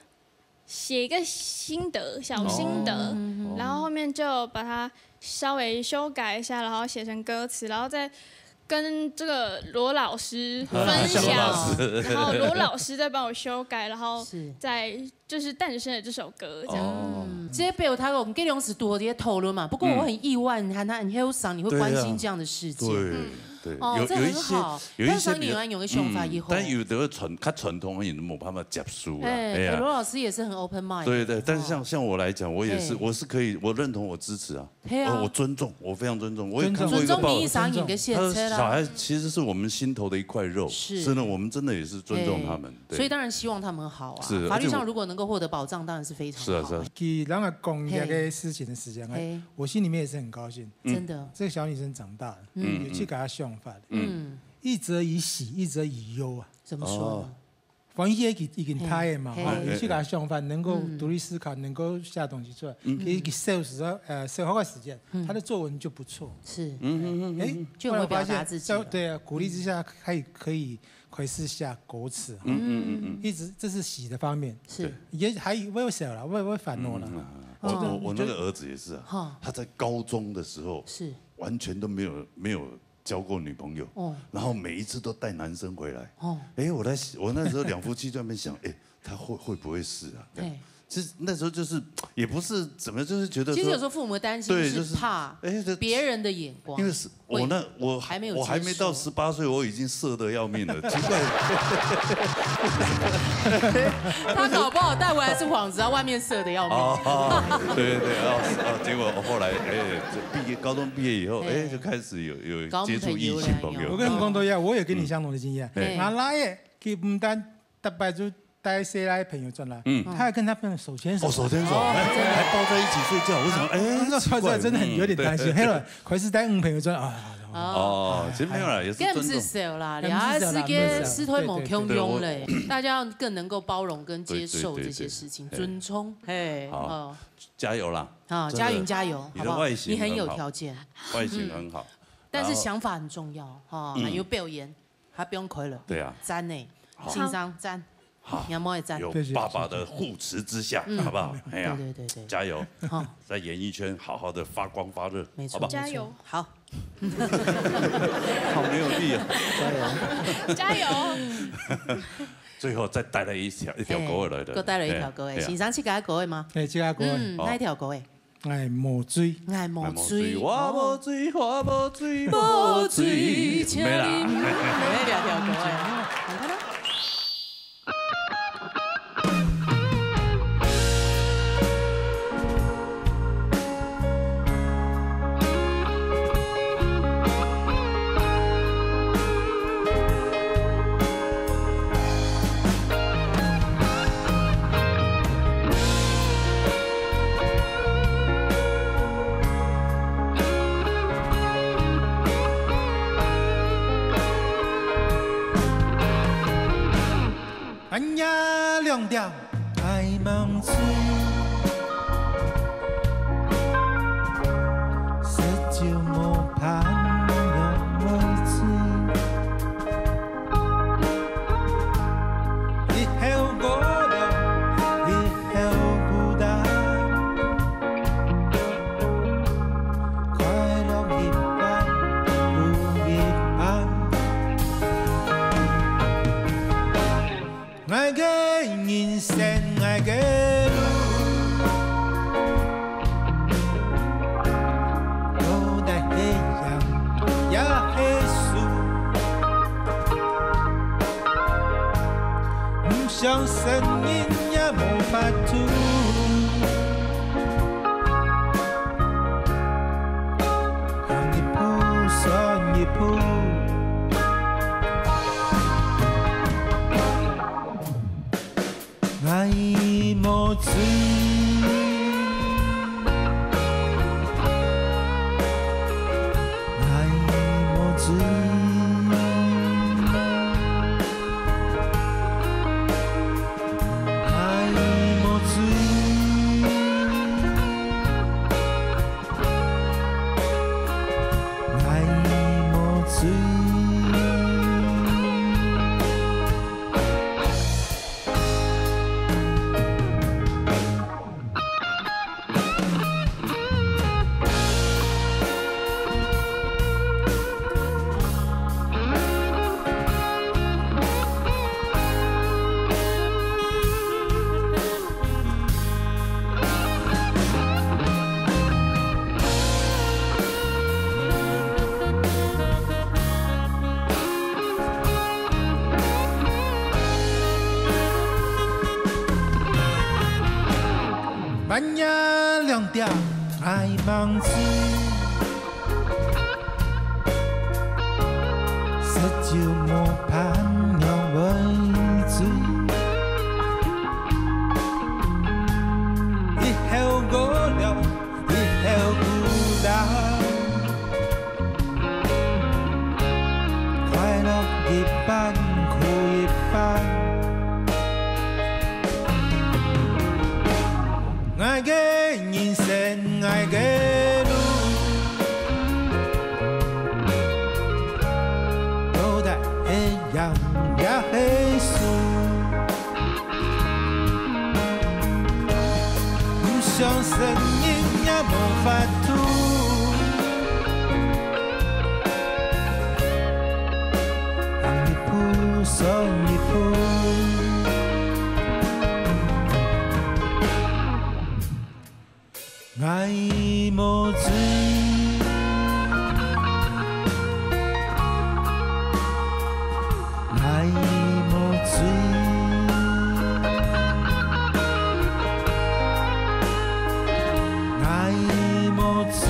写一个心得，小心得，哦。然后后面就把它稍微修改一下，然后写成歌词，然后再跟这个罗老师分享，罗老师。然后罗老师再帮我修改，然后是再就是诞生了这首歌这样。哦，嗯，这表达讲，这两是多的讨论嘛。不过我很意外，你看他很后生，你会关心这样的事情。对啊，对，哦，这很好。有有一些有一些比较，但是你有用个想法以后，嗯，但有的传较传统的人没办法接受啊。哎，哎呀，罗老师也是很 open mind。对对，但是像哦，像我来讲，我也是，哎，我是可以，我认同，我支持啊。 嘿啊。呃，我尊重，我非常尊重。我也看过一个报道，尊重你一生人个选择啦。他说小孩其实是我们心头的一块肉，是。是呢，我们真的也是尊重他们，对。所以当然希望他们好啊。是，法律上如果能够获得保障，而且我当然是非常好啊。是啊，是啊。其实人家讲这个事情的时间啊，嘿。我心里面也是很高兴。嗯。真的。这个小女生长大了，嗯。有去给她想法的。嗯。一则以喜，一则以忧啊。怎么说呢？哦。 反正佢已經大了嘛，嘿，吼，嘿。佢自家想法能夠獨立思考，嗯。能夠寫東西出來，嗯。佢，佢寫時候，呃，寫好个時間，嗯。他的作文就不錯。是。嗯，嗯，嗯，嗯。哎，就很會表達自己了。後來發現，在，對啊，鼓勵之下，他也可以開始寫歌詞，哈。嗯，嗯，嗯，嗯。一直，這是喜的方面。是。對。也還有，我有寫了，我也，我也煩惱了。嗯，嗯，嗯。我，我，我那個兒子也是啊，哈。他在高中的時候，是。完全都沒有，沒有 交過女朋友，哦。然後每一次都帶男生回來。哦。哎，我在，我那時候兩夫妻在那邊想，哎，他會，會不會是啊？這樣。嘿。其實那時候就是，也不是怎麼，就是覺得說，其實有時候父母的擔心是，對，就是，怕，哎，這別人的眼光，因為是，我那，我，还没有接受。我还没到十八岁，我已经色得要命了，奇怪。他搞不好带回来是幌子，然后外面色得要命。哦，对对对，哦，哦，结果后来，哎，这毕业，高中毕业以后，哎，哎。就开始有，有接触异性朋友。交朋友了，有。我跟你讲都一样，我也跟你相同的经验。嗯。哎。原來佢毋但逐擺就帶細賴朋友轉來，嗯。他還跟他朋友手牽手。哦，手牽手，哦，哎，真的。還抱在一起睡覺，我想，哎，我那時候奇怪，真的很有點擔心。嗯，對。後來開始帶女朋友轉來，啊，哦，其實沒有啦，也是尊重。更至少啦，更至少啦，你還是跟，沒有啦。斯推某共用嘞，對，對，對。大家要更能夠包容跟接受這些事情，對，對，對，對。尊重，嘿，好，哦。加油啦，好，真的。佳云加油，你的外形很好，好不好？你很有条件。外形很好，嗯。但是想法很重要，哈，然后，嗯。還有表演， 他不用虧了。對啊。讚呢，好。欣賞讚，好。你阿妹也讚。有爸爸的護持之下，嗯。好不好？哎呀，對對對對。加油，好。在演艺圈好好地發光發熱，沒錯，好不好？沒錯。加油。好。好沒有力啊。加油。加油。最後再帶來一條，一條歌來的。哎，又帶來一條歌哎，哎，呀。欣賞自家个歌哎嗎？哎，自家个歌哎。嗯，好。哪一條歌哎？ 𠊎無醉。𠊎無醉，𠊎無醉，我無醉，我無醉，無醉，無醉，請你。沒啦。沒啦，跳過哎。暗夜兩點，𠊎毋醉，食酒無伴也會醉。 一口過量，一口孤單。快樂一半，苦一半。𠊎个人生，𠊎个路。 到底係贏也係輸，毋想承認也無法度。行一步算一步。 𠊎無醉，𠊎無醉，𠊎無醉。 𠊎無醉，愛望水，食酒無伴仰會醉。一口五兩，一口五兩，快樂一半，苦一半。 𠊎个人生，𠊎个路，到底係贏也係輸？毋相信人也無法度，行一步算一步。 𠊎無醉，𠊎無醉，𠊎無醉。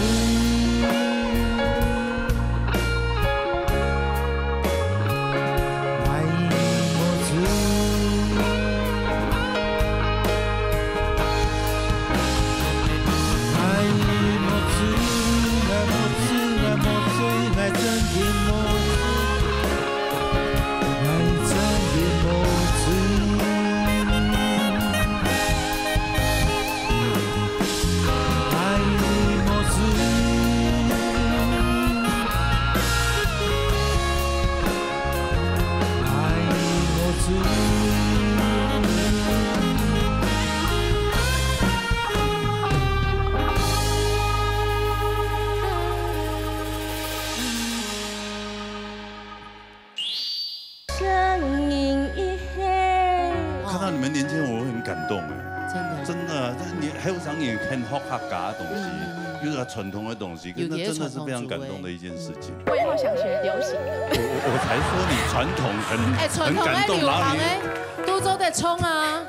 声音一黑。看到你们年轻人，我很感动哎。真的。真的，这你还有让你很好客家的东西，嗯嗯嗯。又是传统的东西，那真的是非常感动的一件事情。我以后想学流行。我我我才说你传统很哎，传统很感动，的流行哎，然后你都做得冲啊。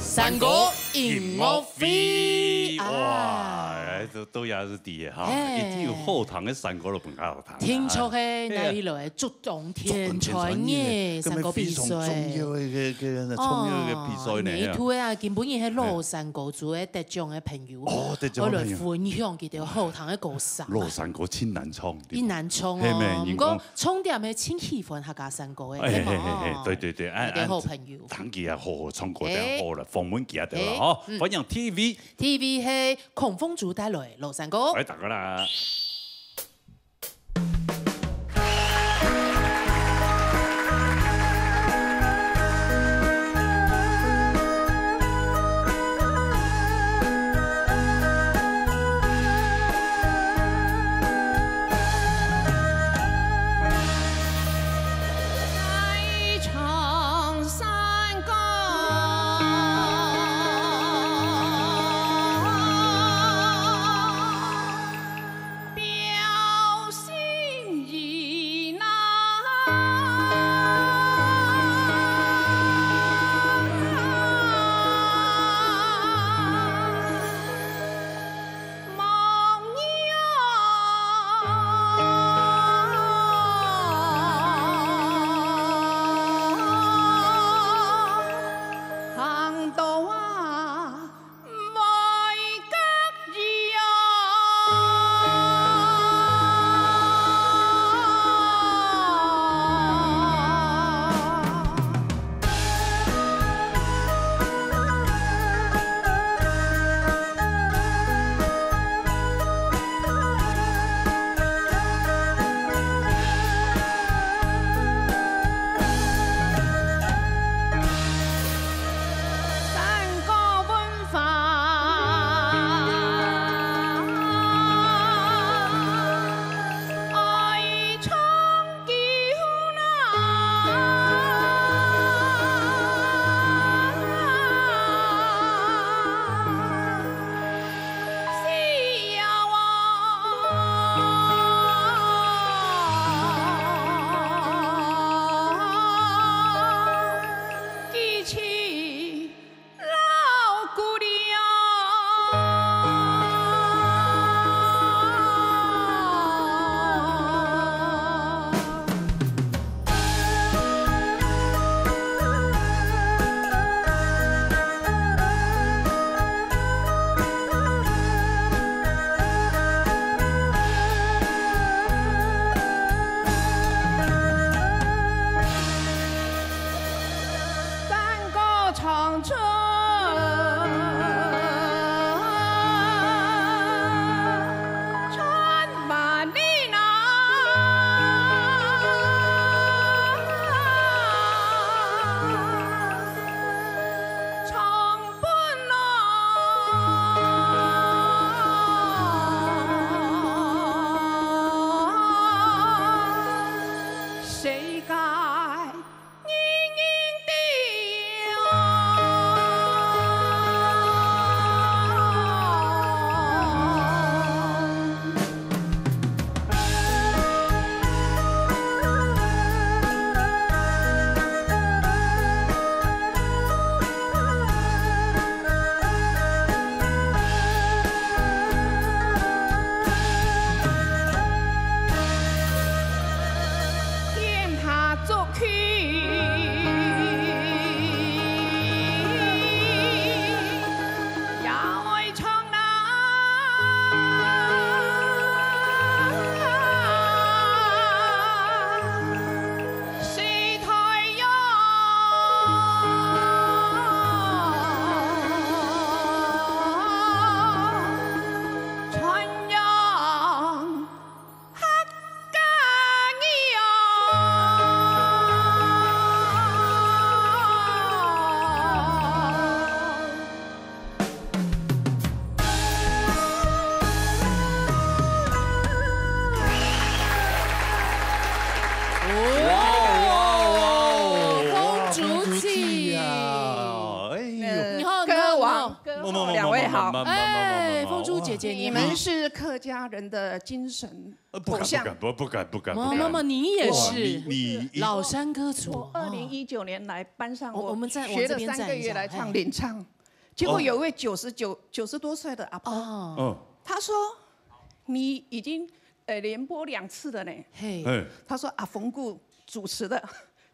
山歌音乐会啊。哇，哎，都都也是 个哈，哎。一定有好聽个山歌都分較好聽啊。聽說嘿，哎呀。哪位來竹東天才藝山歌比賽。竹東天才藝，根本非常重要个一个，一个重要个比賽呢。哦，年度个啊，今晡日係老山歌組个得獎个朋友，哦，得獎个朋友。愛來分享佢兜好聽个歌聲。老山歌真難唱，真難唱哦。嘿咩，毋過重點係真喜歡客家山歌个，哎，嘿嘛，嘿嘿嘿，哦。對對對，哎，一个好朋友。哎，聽佢啊，好好唱歌，哎。真好了，訪問佢啊，對吧？哎，哦，嗯。歡迎T V。 T V係孔鳳珠帶來老山歌。來，大家啦。长春春万里路，长奔路，世界 人人知哦。天下作曲也会唱啦。世代哟，传扬客家语哦。哇哇哇！凤珠姐啊，哎呦，你好，你好，歌王，你好。歌后两位好。哎，凤珠姐姐，你好。你们是客家人的精神。 呃，不敢，偶像。不敢，不，不敢，不敢，不敢。妈妈，你也是。哇，你，你，你。老山歌族。我二零一九年来班上，我，我们在，我这边站一下，学了三个月来唱领唱，结果有一位九十九，九十多岁的阿婆，哦。嗯。她说：“你已经，呃，连播两次了呢。”嘿。嘿。她说阿峰哥主持的，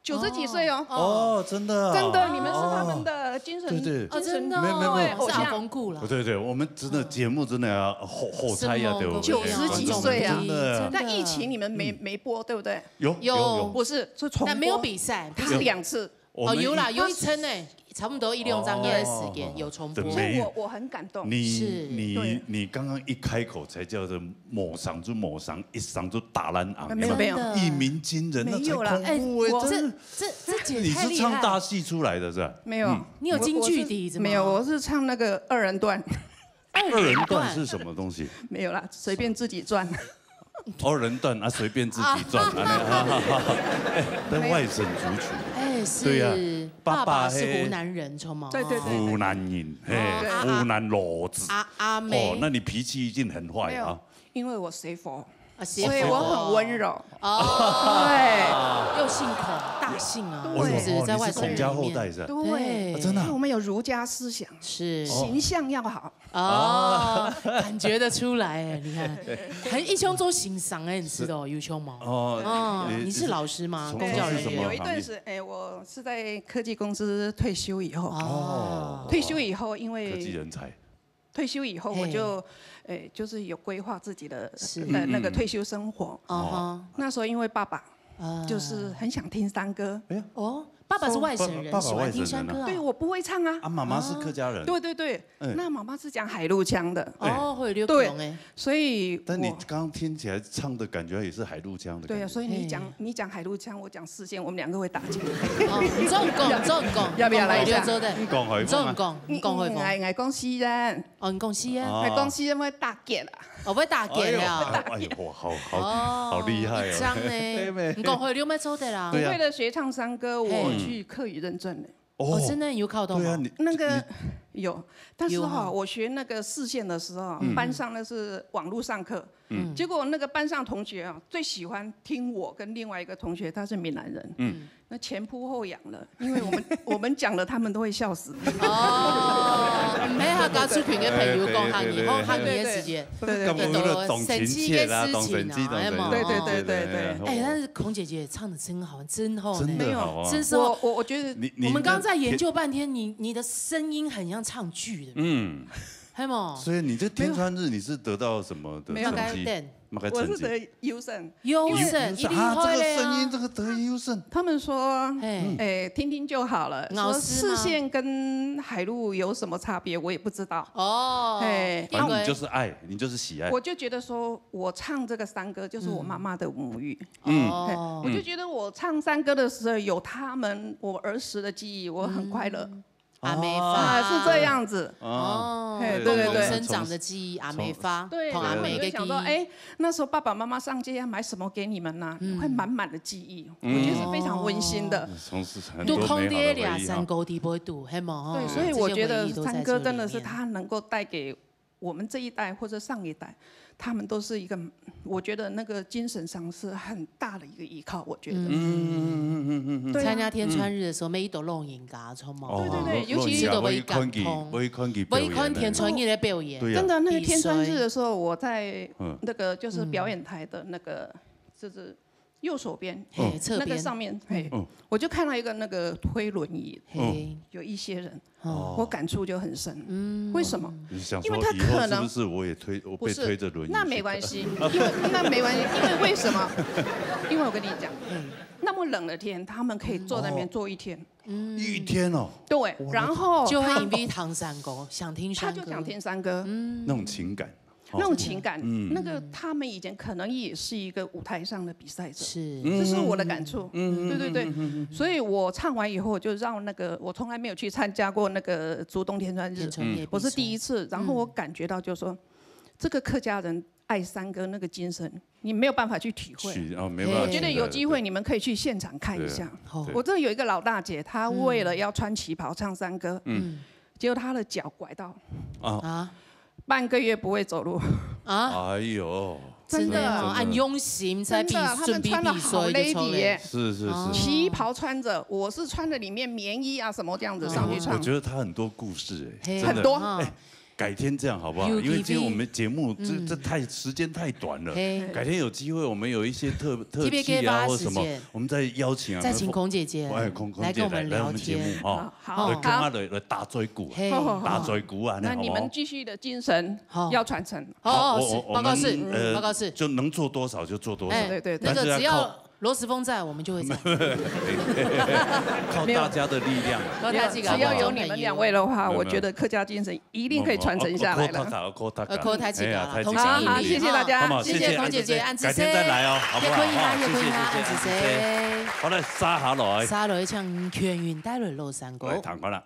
九十几岁哦。哦。哦，真的啊。真的，你们是他们的精神，哦。对，对。精神，哦，真的哦，没有，没有，没有。对，偶像。是阿峰哥啦。不对，对，我们真的节目真的要好，好猜呀，是吗？对不对？九十几岁啊。观众真的。真的。但疫情你们没，没播，对不对？有，有，有。有。不是，是重播。但没有比赛。不是两次。我们哦，有啦，一，有一层呢，差不多一两张月的时间，哦。有重播。对，没有。所以我，我很感动。你，是。你，对。你刚刚一开口才叫做某场就某场，一场就打烂啊，没有，没有。真的。一鸣惊人，那才恐怖欸，没有啦。哎，我真的。这，这，这姐太厉害。你是唱大戏出来的是吧？没有。嗯。你有京剧底子吗？我，我是，没有，我是唱那个二人转。二人转是什么东西？没有啦，随便自己转。二人转啊，随便自己转，啊。哎，在外省族群。哎，是。对呀，爸爸是湖南人，是吗？对，对，对，对。湖南人，嘿，哦。湖南骡子。啊，阿妹。哦，那你脾气一定很坏啊。没有，因为我学佛。啊，学佛。所以我很温柔。哦。对。又姓孔，大姓啊，对。是不是？哦，在外省人里面。你是孔家后代是吧？对。啊，真的啊？因为我们有儒家思想，是。形象要好。哦，感觉得出来欸，你看，很，一腔做形象欸，你知道，有腔吗？哦，哦，你，你是老师吗？从，公教人员。从事什么行业？有一段时，哎，我是在科技公司退休以后。哦。退休以后，因为科技人才。 退休以后，嘿。我就，诶，就是有规划自己的，是。呃，那个退休生活。嗯，嗯。哦哈。那时候因为爸爸，啊。就是很想听山歌。哎呀。哦，爸爸是外省人，爸爸，爸爸外省人啊。喜欢听山歌啊。对，我不会唱啊。啊，妈妈是客家人。对，对，对。哎。那妈妈是讲海陆腔的。哦，会有点，对，欸。所以我，但你刚刚听起来唱的感觉也是海陆腔的感觉。对啊，所以你讲，嘿。你讲海陆腔，我讲四县，我们两个会打架。哦，你这样讲，你这样讲，要不要来一下？你讲海陆腔啊。你这样讲，你讲海陆腔。嗯，嗯，哎，哎，讲四县。 哦，你讲四縣？哦。哎，讲四縣会打结啦。哦，會打結了。哎呦，哎呦，哇，好，好，哦，好厲害哦。一張呢，對咩？你講會了，乜做得啦。對啊。我為了學唱山歌，我，嘿。去客語認證的。哦，真的有考到嗎？對啊，你，那個，你，有，但是哈，有哈。我學那個四縣的時候，嗯。班上那是網路上課，嗯。結果那個班上同學啊，最喜歡聽我跟另外一個同學，他是閩南人。嗯。 那前仆後仰了，因為我們，我們講了，他們都會笑死。哦，毋係客家族群个朋友講客語，哎，對，對，對，講客語个時節，對，對，對。感覺有種親切啦，有種神奇个事情啊，當神奇，當神奇，有無？對，對，對，對，對。哎，但是孔姐姐唱得真好，真好呢。真的好啊。沒有，真是哦。我，我，我覺得你，你我們剛剛在研究半天，你，你的聲音很像唱劇的。嗯。係無？所以你這天穿日你是得到什麼的成績？沒有。麼个成績？我是得優勝。優勝，優勝啊，一定會的啊。這個聲音，這個得優勝。他們說，嘿。哎，聽聽就好了，老師嗎？說四縣跟海陸有什麼差別，我也不知道。哦，嘿。反正你就是愛，你就是喜愛。我就覺得說，我唱這個山歌，就是我媽媽的母語。嗯。哦。嘿，我就覺得我唱山歌的時候，有他們，我兒時的記憶，我很快樂。嗯。 阿姆花。啊，是這樣子。哦，嘿，對，對，對。共同生長的記憶，阿姆花，對，同阿姆个記憶。然後我就想說，哎，那時候爸爸媽媽上街要買什麼給你們呢？嗯。會滿滿的記憶，嗯。我覺得是非常溫馨的。哦。從事很多美好的回憶哈。都囥在這山歌底背肚，係無？吼，對，所以我覺得山歌真的是它能夠帶給我們這一代或者上一代，他們都是一個，我覺得那個精神上是很大的一個依靠，我覺得。嗯。嗯，嗯，嗯，嗯，嗯。對啊。參加天穿日的時候，每一个老人家，著無？哦，對，對，對，尤其是老人家，會看佢，會看佢表演的。會看天穿日的表演。對啊。真的，那個天穿日的時候，我在嗯。那個就是表演台的那個，就是右手邊，嘿，嗯。側邊。那個上面，嘿，嗯。我就看到一個那個推輪椅，嘿。有一些人，哦。我感觸就很深。嗯。為什麼？你想說因為他可能以後是不是我也推，我被推著輪椅去？不是，那沒關係，因為，那沒關係，因為為什麼？因為我跟你講，嗯。那麼冷的天，他們可以坐在那邊坐一天。哦。嗯。一天哦。對，哇，然後他就會因為聽山歌，想聽山歌。他就想聽山歌。嗯。那種情感。 那種情感，嗯。那個他們以前可能也是一個舞台上的比賽者，是。嗯。這是我的感觸。嗯，嗯，對，對，對。嗯，嗯，嗯，嗯。所以我唱完以後，就讓那個，我從來沒有去參加過那個竹東天穿日，天穿夜我是第一次，必勝。然後我感覺到就是說，嗯。這個客家人愛山歌那個精神，你沒有辦法去體會。去，哦，沒辦法體會。我覺得有機會你們可以去現場看一下。對，對。我這有一個老大姐，她為了要穿旗袍唱山歌，嗯。嗯。 結果她的腳拐到，啊。啊。半個月不會走路。啊。哎喲。真的。真的哦，恁用心在比，真的，他們穿得好準備比賽就出來。lady耶。是，是，是。哦。旗袍穿著，我是穿著裡面棉衣啊什麼這樣子上去唱。哎，我，我覺得她很多故事哎，嘿。真的。很多。啊。哎，改天這樣好不好？有機會。因為今天我們節目，這，嗯。這太，時間太短了。嘿。改天有機會，我們有一些特，特技啊，特別開發或什麼，時間。我們再邀請啊，再請孔姐姐哎，孔，孔姐姐來，來跟我們聊天。來我們節目，哦。好。 好，好。來，共下來，來打嘴鼓啊，嘿。好，好，好。打嘴鼓啊，那你們繼續的精神要傳承。好，好，好，好，是，我，我，報告是，我們，呃，嗯，報告是。就能做多少就做多少，哎，對，對，對。但是要靠，那個只要羅時豐在，我們就會在。靠大家的力量。沒有，靠大家，只要有你們兩位的話，沒有，沒有。我覺得客家精神一定可以傳承下來了。哦，哦，哦，靠大家，靠大家。呃，靠大家啦，哎呀，太激動了。同心協力。好，好，謝謝大家。好不好？謝謝，謝謝孔姐姐，謝謝。恁仔細。改天再來哦，好不好？歇睏一下，哦，歇睏一下，謝謝，謝謝，恁仔細。恁仔細。好，來，續下來。續下來，請權雲帶來老山歌。來，聽看啦。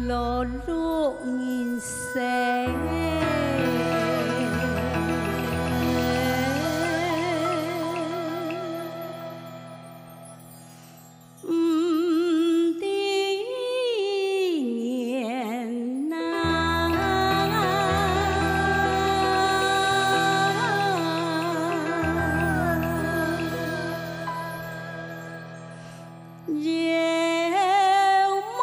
勞碌人生，毋知年哪。 遙望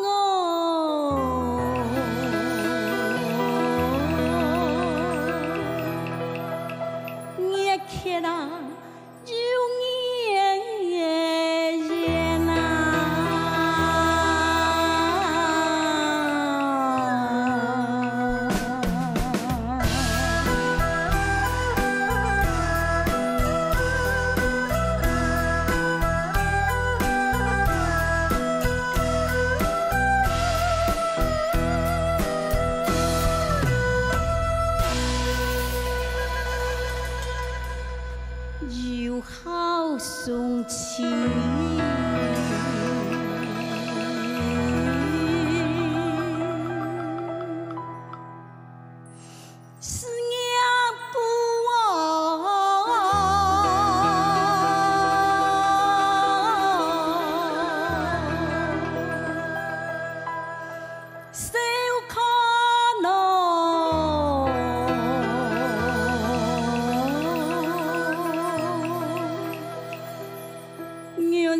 哦，月缺啊，又月圆啊。 又好送亲。 思念故乡，愁苦恼。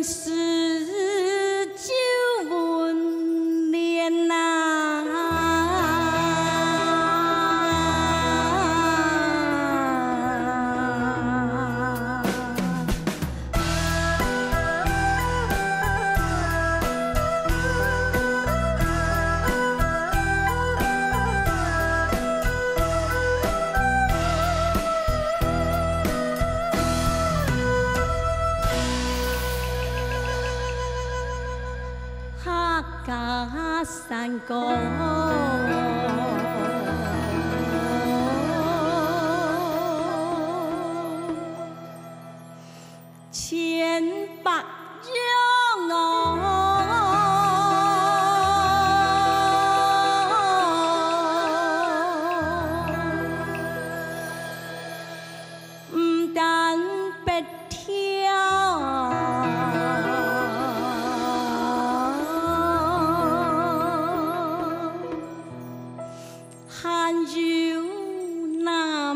是九五年呐。客家山歌。 千百样哦。毋但别跳，还有南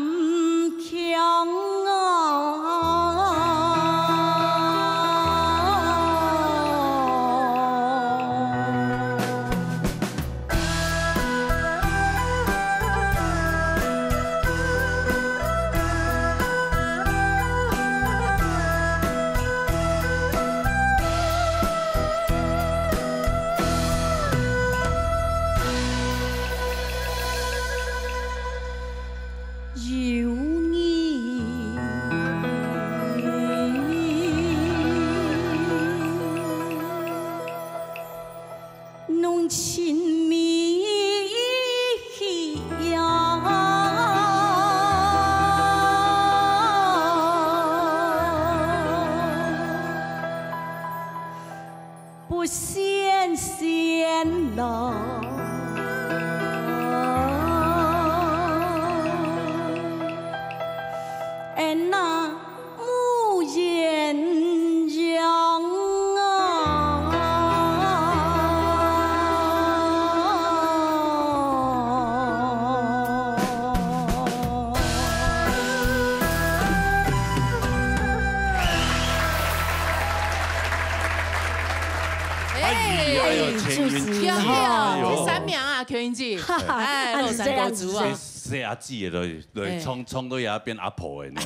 哎，哎呦，哎，陳雲記，主持人。哎呦。第三名啊，陳雲記。哎，尞山歌主啊。細阿姊个來，來唱，唱到也變阿婆个呢。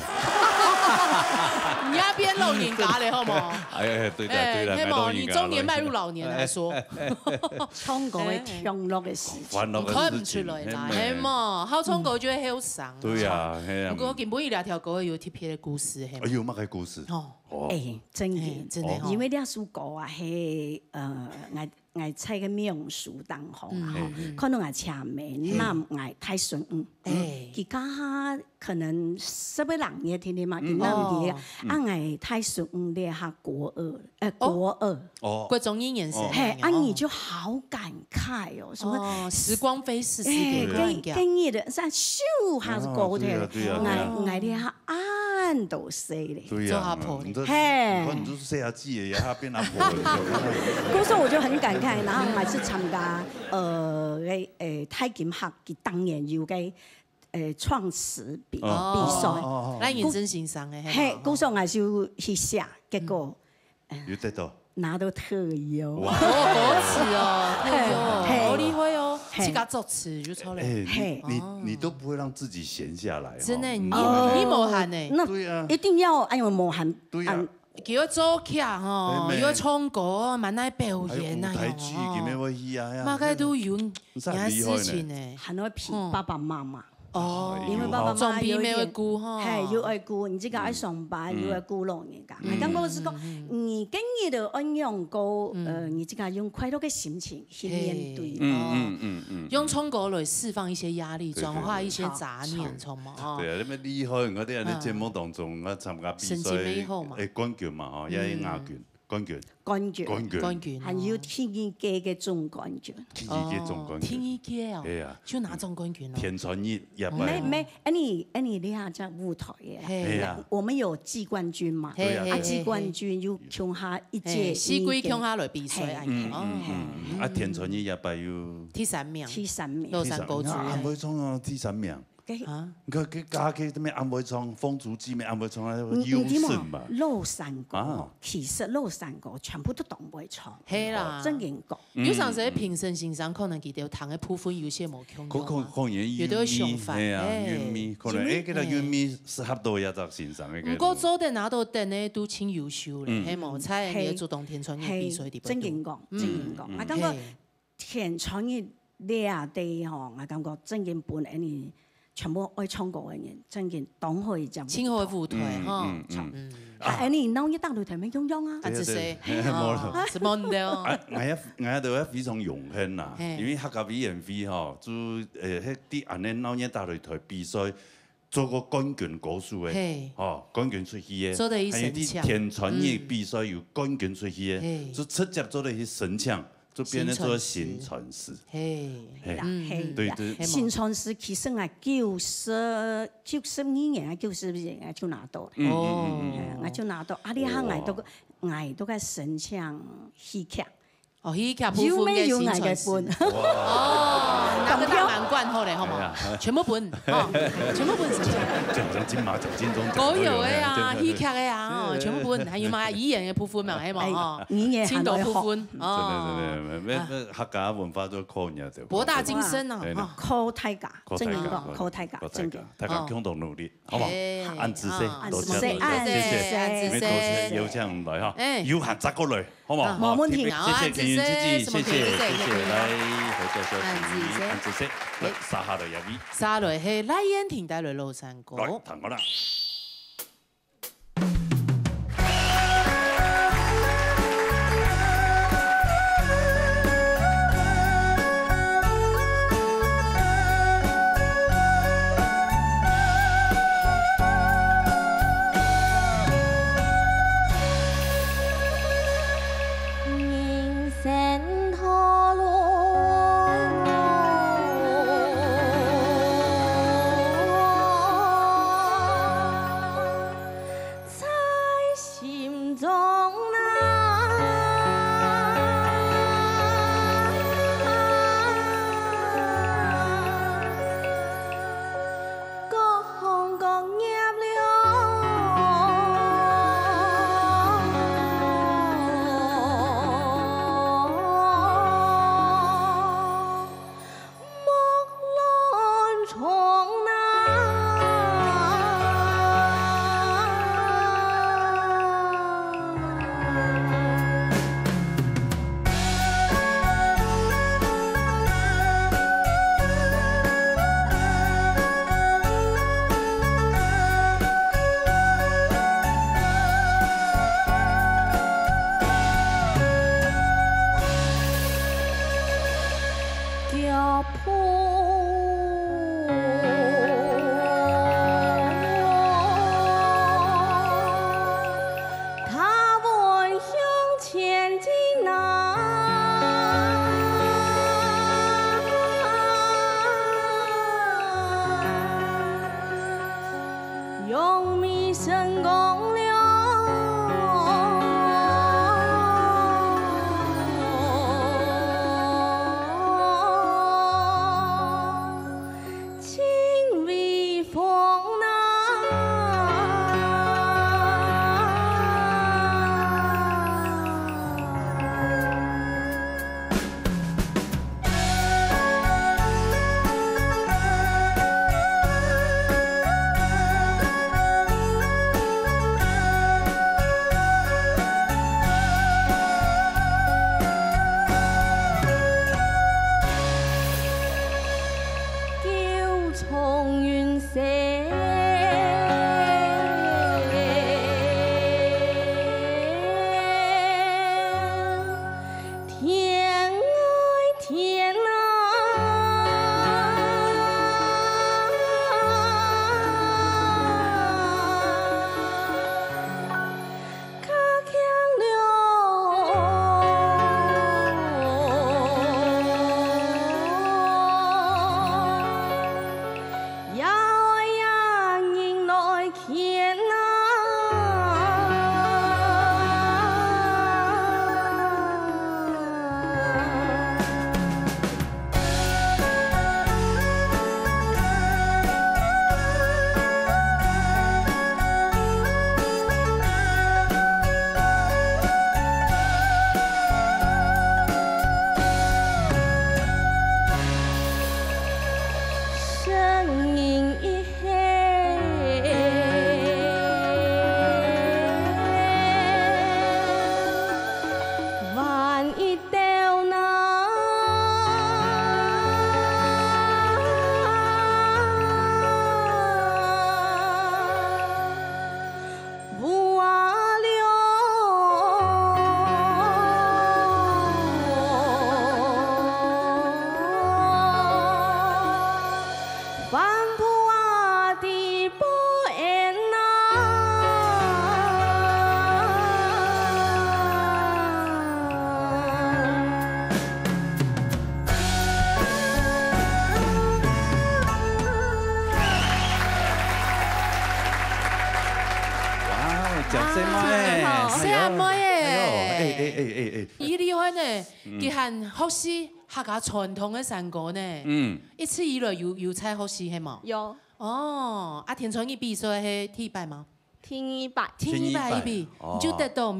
你也變老人家了，好無？哎，對啦，對啦，哎，係無？你中年邁入老年來說。唱歌个享樂个時節。歡樂个事情，看毋出來啦，係無？好唱歌就會後生。對啊，係啊。毋過今晡日這條歌有特別个故事，係無？哎呦，麼个故事？哦。 哦。哎，真个，哎，真个吼。因為這首歌啊，係，呃，𠊎，𠊎在个美容師當中啊，吼，嗯，嗯。看到𠊎車妹，嘿。揇𠊎大孫女。哎。佢該下可能十个零月天天嘛，嗯。佢揇佢，哦。啊，𠊎大孫女這下國二，呃，哦。國二。哦。國中一年生。哦。嘿，啊，哦。你就好感慨哦，什麼哦，時光飛逝，哎，時間過很快。跟，跟你的，像咻，還是過去了。哦，對啊，對啊，對啊。𠊎，𠊎這下 恁多歲咧。對呀，做阿婆咧。你這，嘿。你看你都是細阿姊个，也變阿婆了。故所我就很感慨，然後還是參加，呃，个，呃，太極學佢當年有个，呃，創始比，哦。比賽。哦，哦，哦。咱認真欣賞个，嘿，嘿，故所還是有去寫，結果，嗯。有得到。 拿到特優。哇。哦，國字哦，特優哦，嘿，嘿。好厲害哦，嘿。自家作詞就出來。哎，你，嘿。你，哦。你都不會讓自己閒下來哦。真的，你，哦。你無閒呢。那對啊。一定要，哎呦，無閒，對啊。嗯。叫做劇吼，哎，妹。又愛唱歌，滿哪表演啊，還有舞台劇，哦。今晡日愛去啊，呀。麼个都有，你真厲害呢。你還事情呢。還會陪爸爸媽媽。嗯。 哦，哎呦，因為爸爸媽媽有一點，好。總比沒有顧吼。嘿，又愛顧，你自家愛上班，嗯。又愛顧老人家。嗯。𠊎感覺係講，嗯，嗯，嗯。你跟你的安養哥，嗯。呃，你自家用快樂个心情去面對。嘿。嗯，哦。嗯，嗯，嗯，嗯。用唱歌來釋放一些壓力，對，對，對。轉化一些雜念，好。著無？哦。對啊，你們厲害，𠊎在恁樣節目當中，嗯。𠊎參加比賽，成績美好嘛。哎，冠軍嘛，哦，也係亞軍。嗯。 冠軍。冠軍。冠軍。冠軍哦。還有第二屆个總冠軍。第二屆總冠軍。哦，第二屆哦。係啊。就拿總冠軍哦。天穿日也毋係，毋係，恁呢，恁呢，你還在舞台个啦。嘿。係啊。我們有季冠軍嘛。嘿，啊，嘿，嘿，季冠軍又共下一屆，嘿，四季共下來比賽，嘿。恁呢，嗯，哦。嗯，嗯，嗯。啊，天穿日也擺有第三名。第三名。尞山歌劇。第三名。啊，還會唱到第三名。个啊，你看，个家个咩安慰唱，風燭記咩安慰唱，啊，你，你知無？優勝嘛。老山歌，啊。其實老山歌全部都當會唱。係啦。正經講。有常時評審先生可能佢兜聽个部分有些無共樣啊。可，可，可能有兜想法，係啊，哎。韻味，可能，哎，這个韻味適合到這隻先生个。毋過做得拿到等个都真優秀咧，嗯。係無？在你个主動聽傳藝比賽裡背。係，正經講，嗯。正經講。嗯。啊，感覺 聽傳藝這地吼，𠊎感覺正經分𠊎全部愛唱歌个人，正經當好一隻舞台。真好个舞台，嗯，吼。嗯，嗯。嗯。啊，𠊎鬧熱打擂台乜共樣啊。啊，對，對，只係，對，係，哦，無錯。係無毋著哦。啊，𠊎也，𠊎也都非常榮幸啦，係。因為客家委員會吼，就，呃，該，在恁呢鬧熱打擂台比賽， 做過冠軍歌手个，係。吼，冠軍出去个，做得去申請。還有在天傳藝比賽有冠軍出去个，嗯。係。就直接做得去申請，就變成做宣傳師。宣傳師。係。係啦，嗯，係啦。對，對。係無？宣傳師其實𠊎九十，九十二年啊，九十一年就拿到了。嗯，嗯，嗯，嗯。哦。哎，𠊎就拿到，啊，這下𠊎都，哇。𠊎都在申請戲劇。 哦，戲劇部分个宣傳師。有無有𠊎个份？哇。哦，拿个大滿貫好咧，好無？哎呀。全部分，哦，全部分申請。獎，獎金嘛，獎金中獎都有。都有个啊，哎，對，對，對。戲劇个啊，哦，全部分，還有嘛，語言个部分嘛，係無？哎，哦，語言還愛學。青島部分，哦。真的，真的，沒，沒，啊。沒，客家文化都靠你啊，對。博大精深啊，哎，哈。靠大家，靠大家，真的講，靠大家，靠大家，真的。大家共同努力。 好不好？哎，恁仔細，啊，多謝，恁仔細，多謝，謝謝。恁仔細。因為多謝邀請來哈，哎。有閒再過來，好不好？啊，無問題啊，謝謝天雲姐姐，恁仔細，謝謝，謝謝，謝謝，來，何教授，恁仔細。恁仔細，來，哎。續下來，下位。續下來，係，賴燕婷帶來老山歌。來，聽好了。食細妹欸，啊，細阿妹欸。哎喲，哎，哎，哎，哎，哎。佢厲害呢，嗯。佢還學習客家傳統个山歌呢。嗯。一直以來有，有在學習，係無？有。哦，啊，田川你比賽係第一擺嗎？第二擺。第二擺一比，第二擺，哦。你就得到，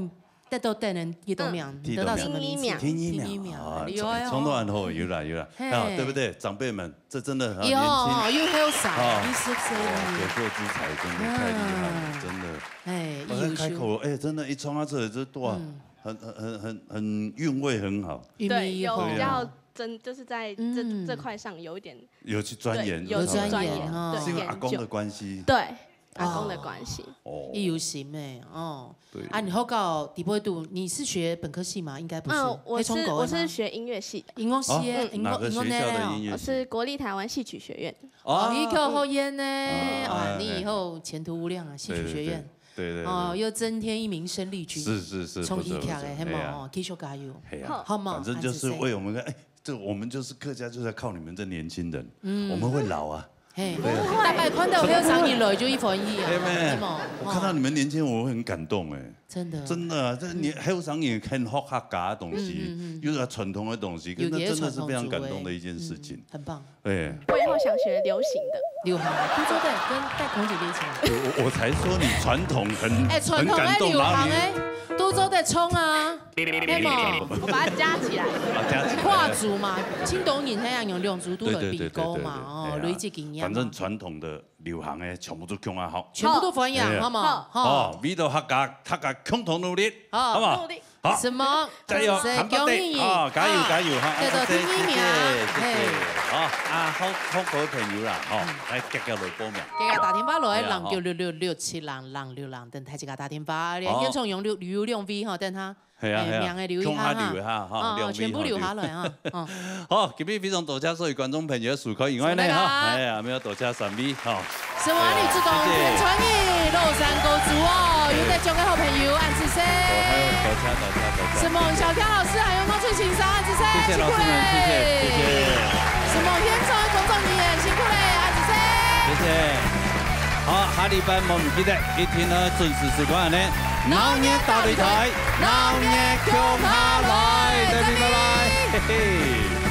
得到得人幾多名？嗯。得到什麼名次？第一名。第一名。第一名，啊，厲害哦。衝到很後，有啦，有啦。嘿。啊，對不對？長輩們， 這真的很年輕。有，又後生，哦，二十歲而已。哦，得过之才，真的太厲害了，嗯。真的。哎，我在开口，优秀。哎，真的，一冲到这里，这，哇，嗯。很，很，很，很，很韵味很好。对，有比较真，对啊。就是在这，嗯。这块上有一点，有去钻研，对，有去钻研，有去钻研，哦。对，是因为阿公的关系。研究。对，阿公的关系。哦。哦。 对。啊，你學校底背肚，你是学本科系吗？应该不是。嗯，我是，我是学音乐系的。音乐系的，哦，音乐，哪个学校的音乐系？音乐系的哦。我是国立台湾戏曲学院。哦，你可好演呢？啊，哇，哎，你以后前途无量啊，戏曲学院。对，对，对。对，对，对，哦，对。又增添一名生力军。是，是，是，冲戏剧的，不错，不错，嘿嘛，嘿啊。哦，继续加油。嘿啊，好。好嘛，反正就是为我们个，哎，这我们就是客家，就是要靠你们这年轻人，嗯。我们会老啊。 嘿，对。大概看到后生人来就一欢喜啊，嘿咩？是吗？我看到你们年轻人，我会很感动哎。真的。真的啊，这年，嗯。后生人肯学客家的东西，嗯，嗯，嗯。又是传统的东西，有，那真的是非常感动的一件事情。有传统族欸。嗯，很棒。哎。我以后想学流行的。流行的，听说在跟戴孔姐一起来。我，我，我才说你传统很，哎，传统的很感动，然后你流行欸，都做得冲啊。 对嘛？我把它加起来。啊，加起来。跨族嘛，青岛人遐样用两族都来比高嘛，对，对，对，对，对，哦，对啊。累积经验嘛。反正传统的、流行的，全部都共下好。全部都还原，好。好嘛？好。哦，为了客家，大家共同努力，好。好不好？努力。好。什么？加油，干杯！干杯！哦，加油，啊，加油，哈，得到第一名，谢谢，谢谢。嘿。好，啊，好，好，各位朋友啦，吼，嗯。来，遽遽来报名。遽遽打电话来，对啊，吼。零九六六六七零零六零，等大家打电话，对。好。现场有六，有两位吼，等下。 嘿啊，嘿啊，嘿，名个留一下哈。共下留一下哈，哦，两位全部留下来哈，吼，哦。好，今日非常多谢所有观众朋友的收看，因为呢，是的啦。哈，哎呀，没有多谢三位，哈。什么你知道，哎呀，谢谢。田川义、老山歌族哦，对。有得奖个好朋友，俺子生。多谢，多谢，多谢。什么小跳老师，还有毛春先生，俺子生，谢谢老师们，辛苦嘞。谢谢，谢谢。什么现场的工作人员，辛苦嘞，俺子生。谢谢。好，下礼拜莫唔记得，一定要准时收看呢。 闹热大擂台，闹热共下來，再见，拜拜，嘿嘿。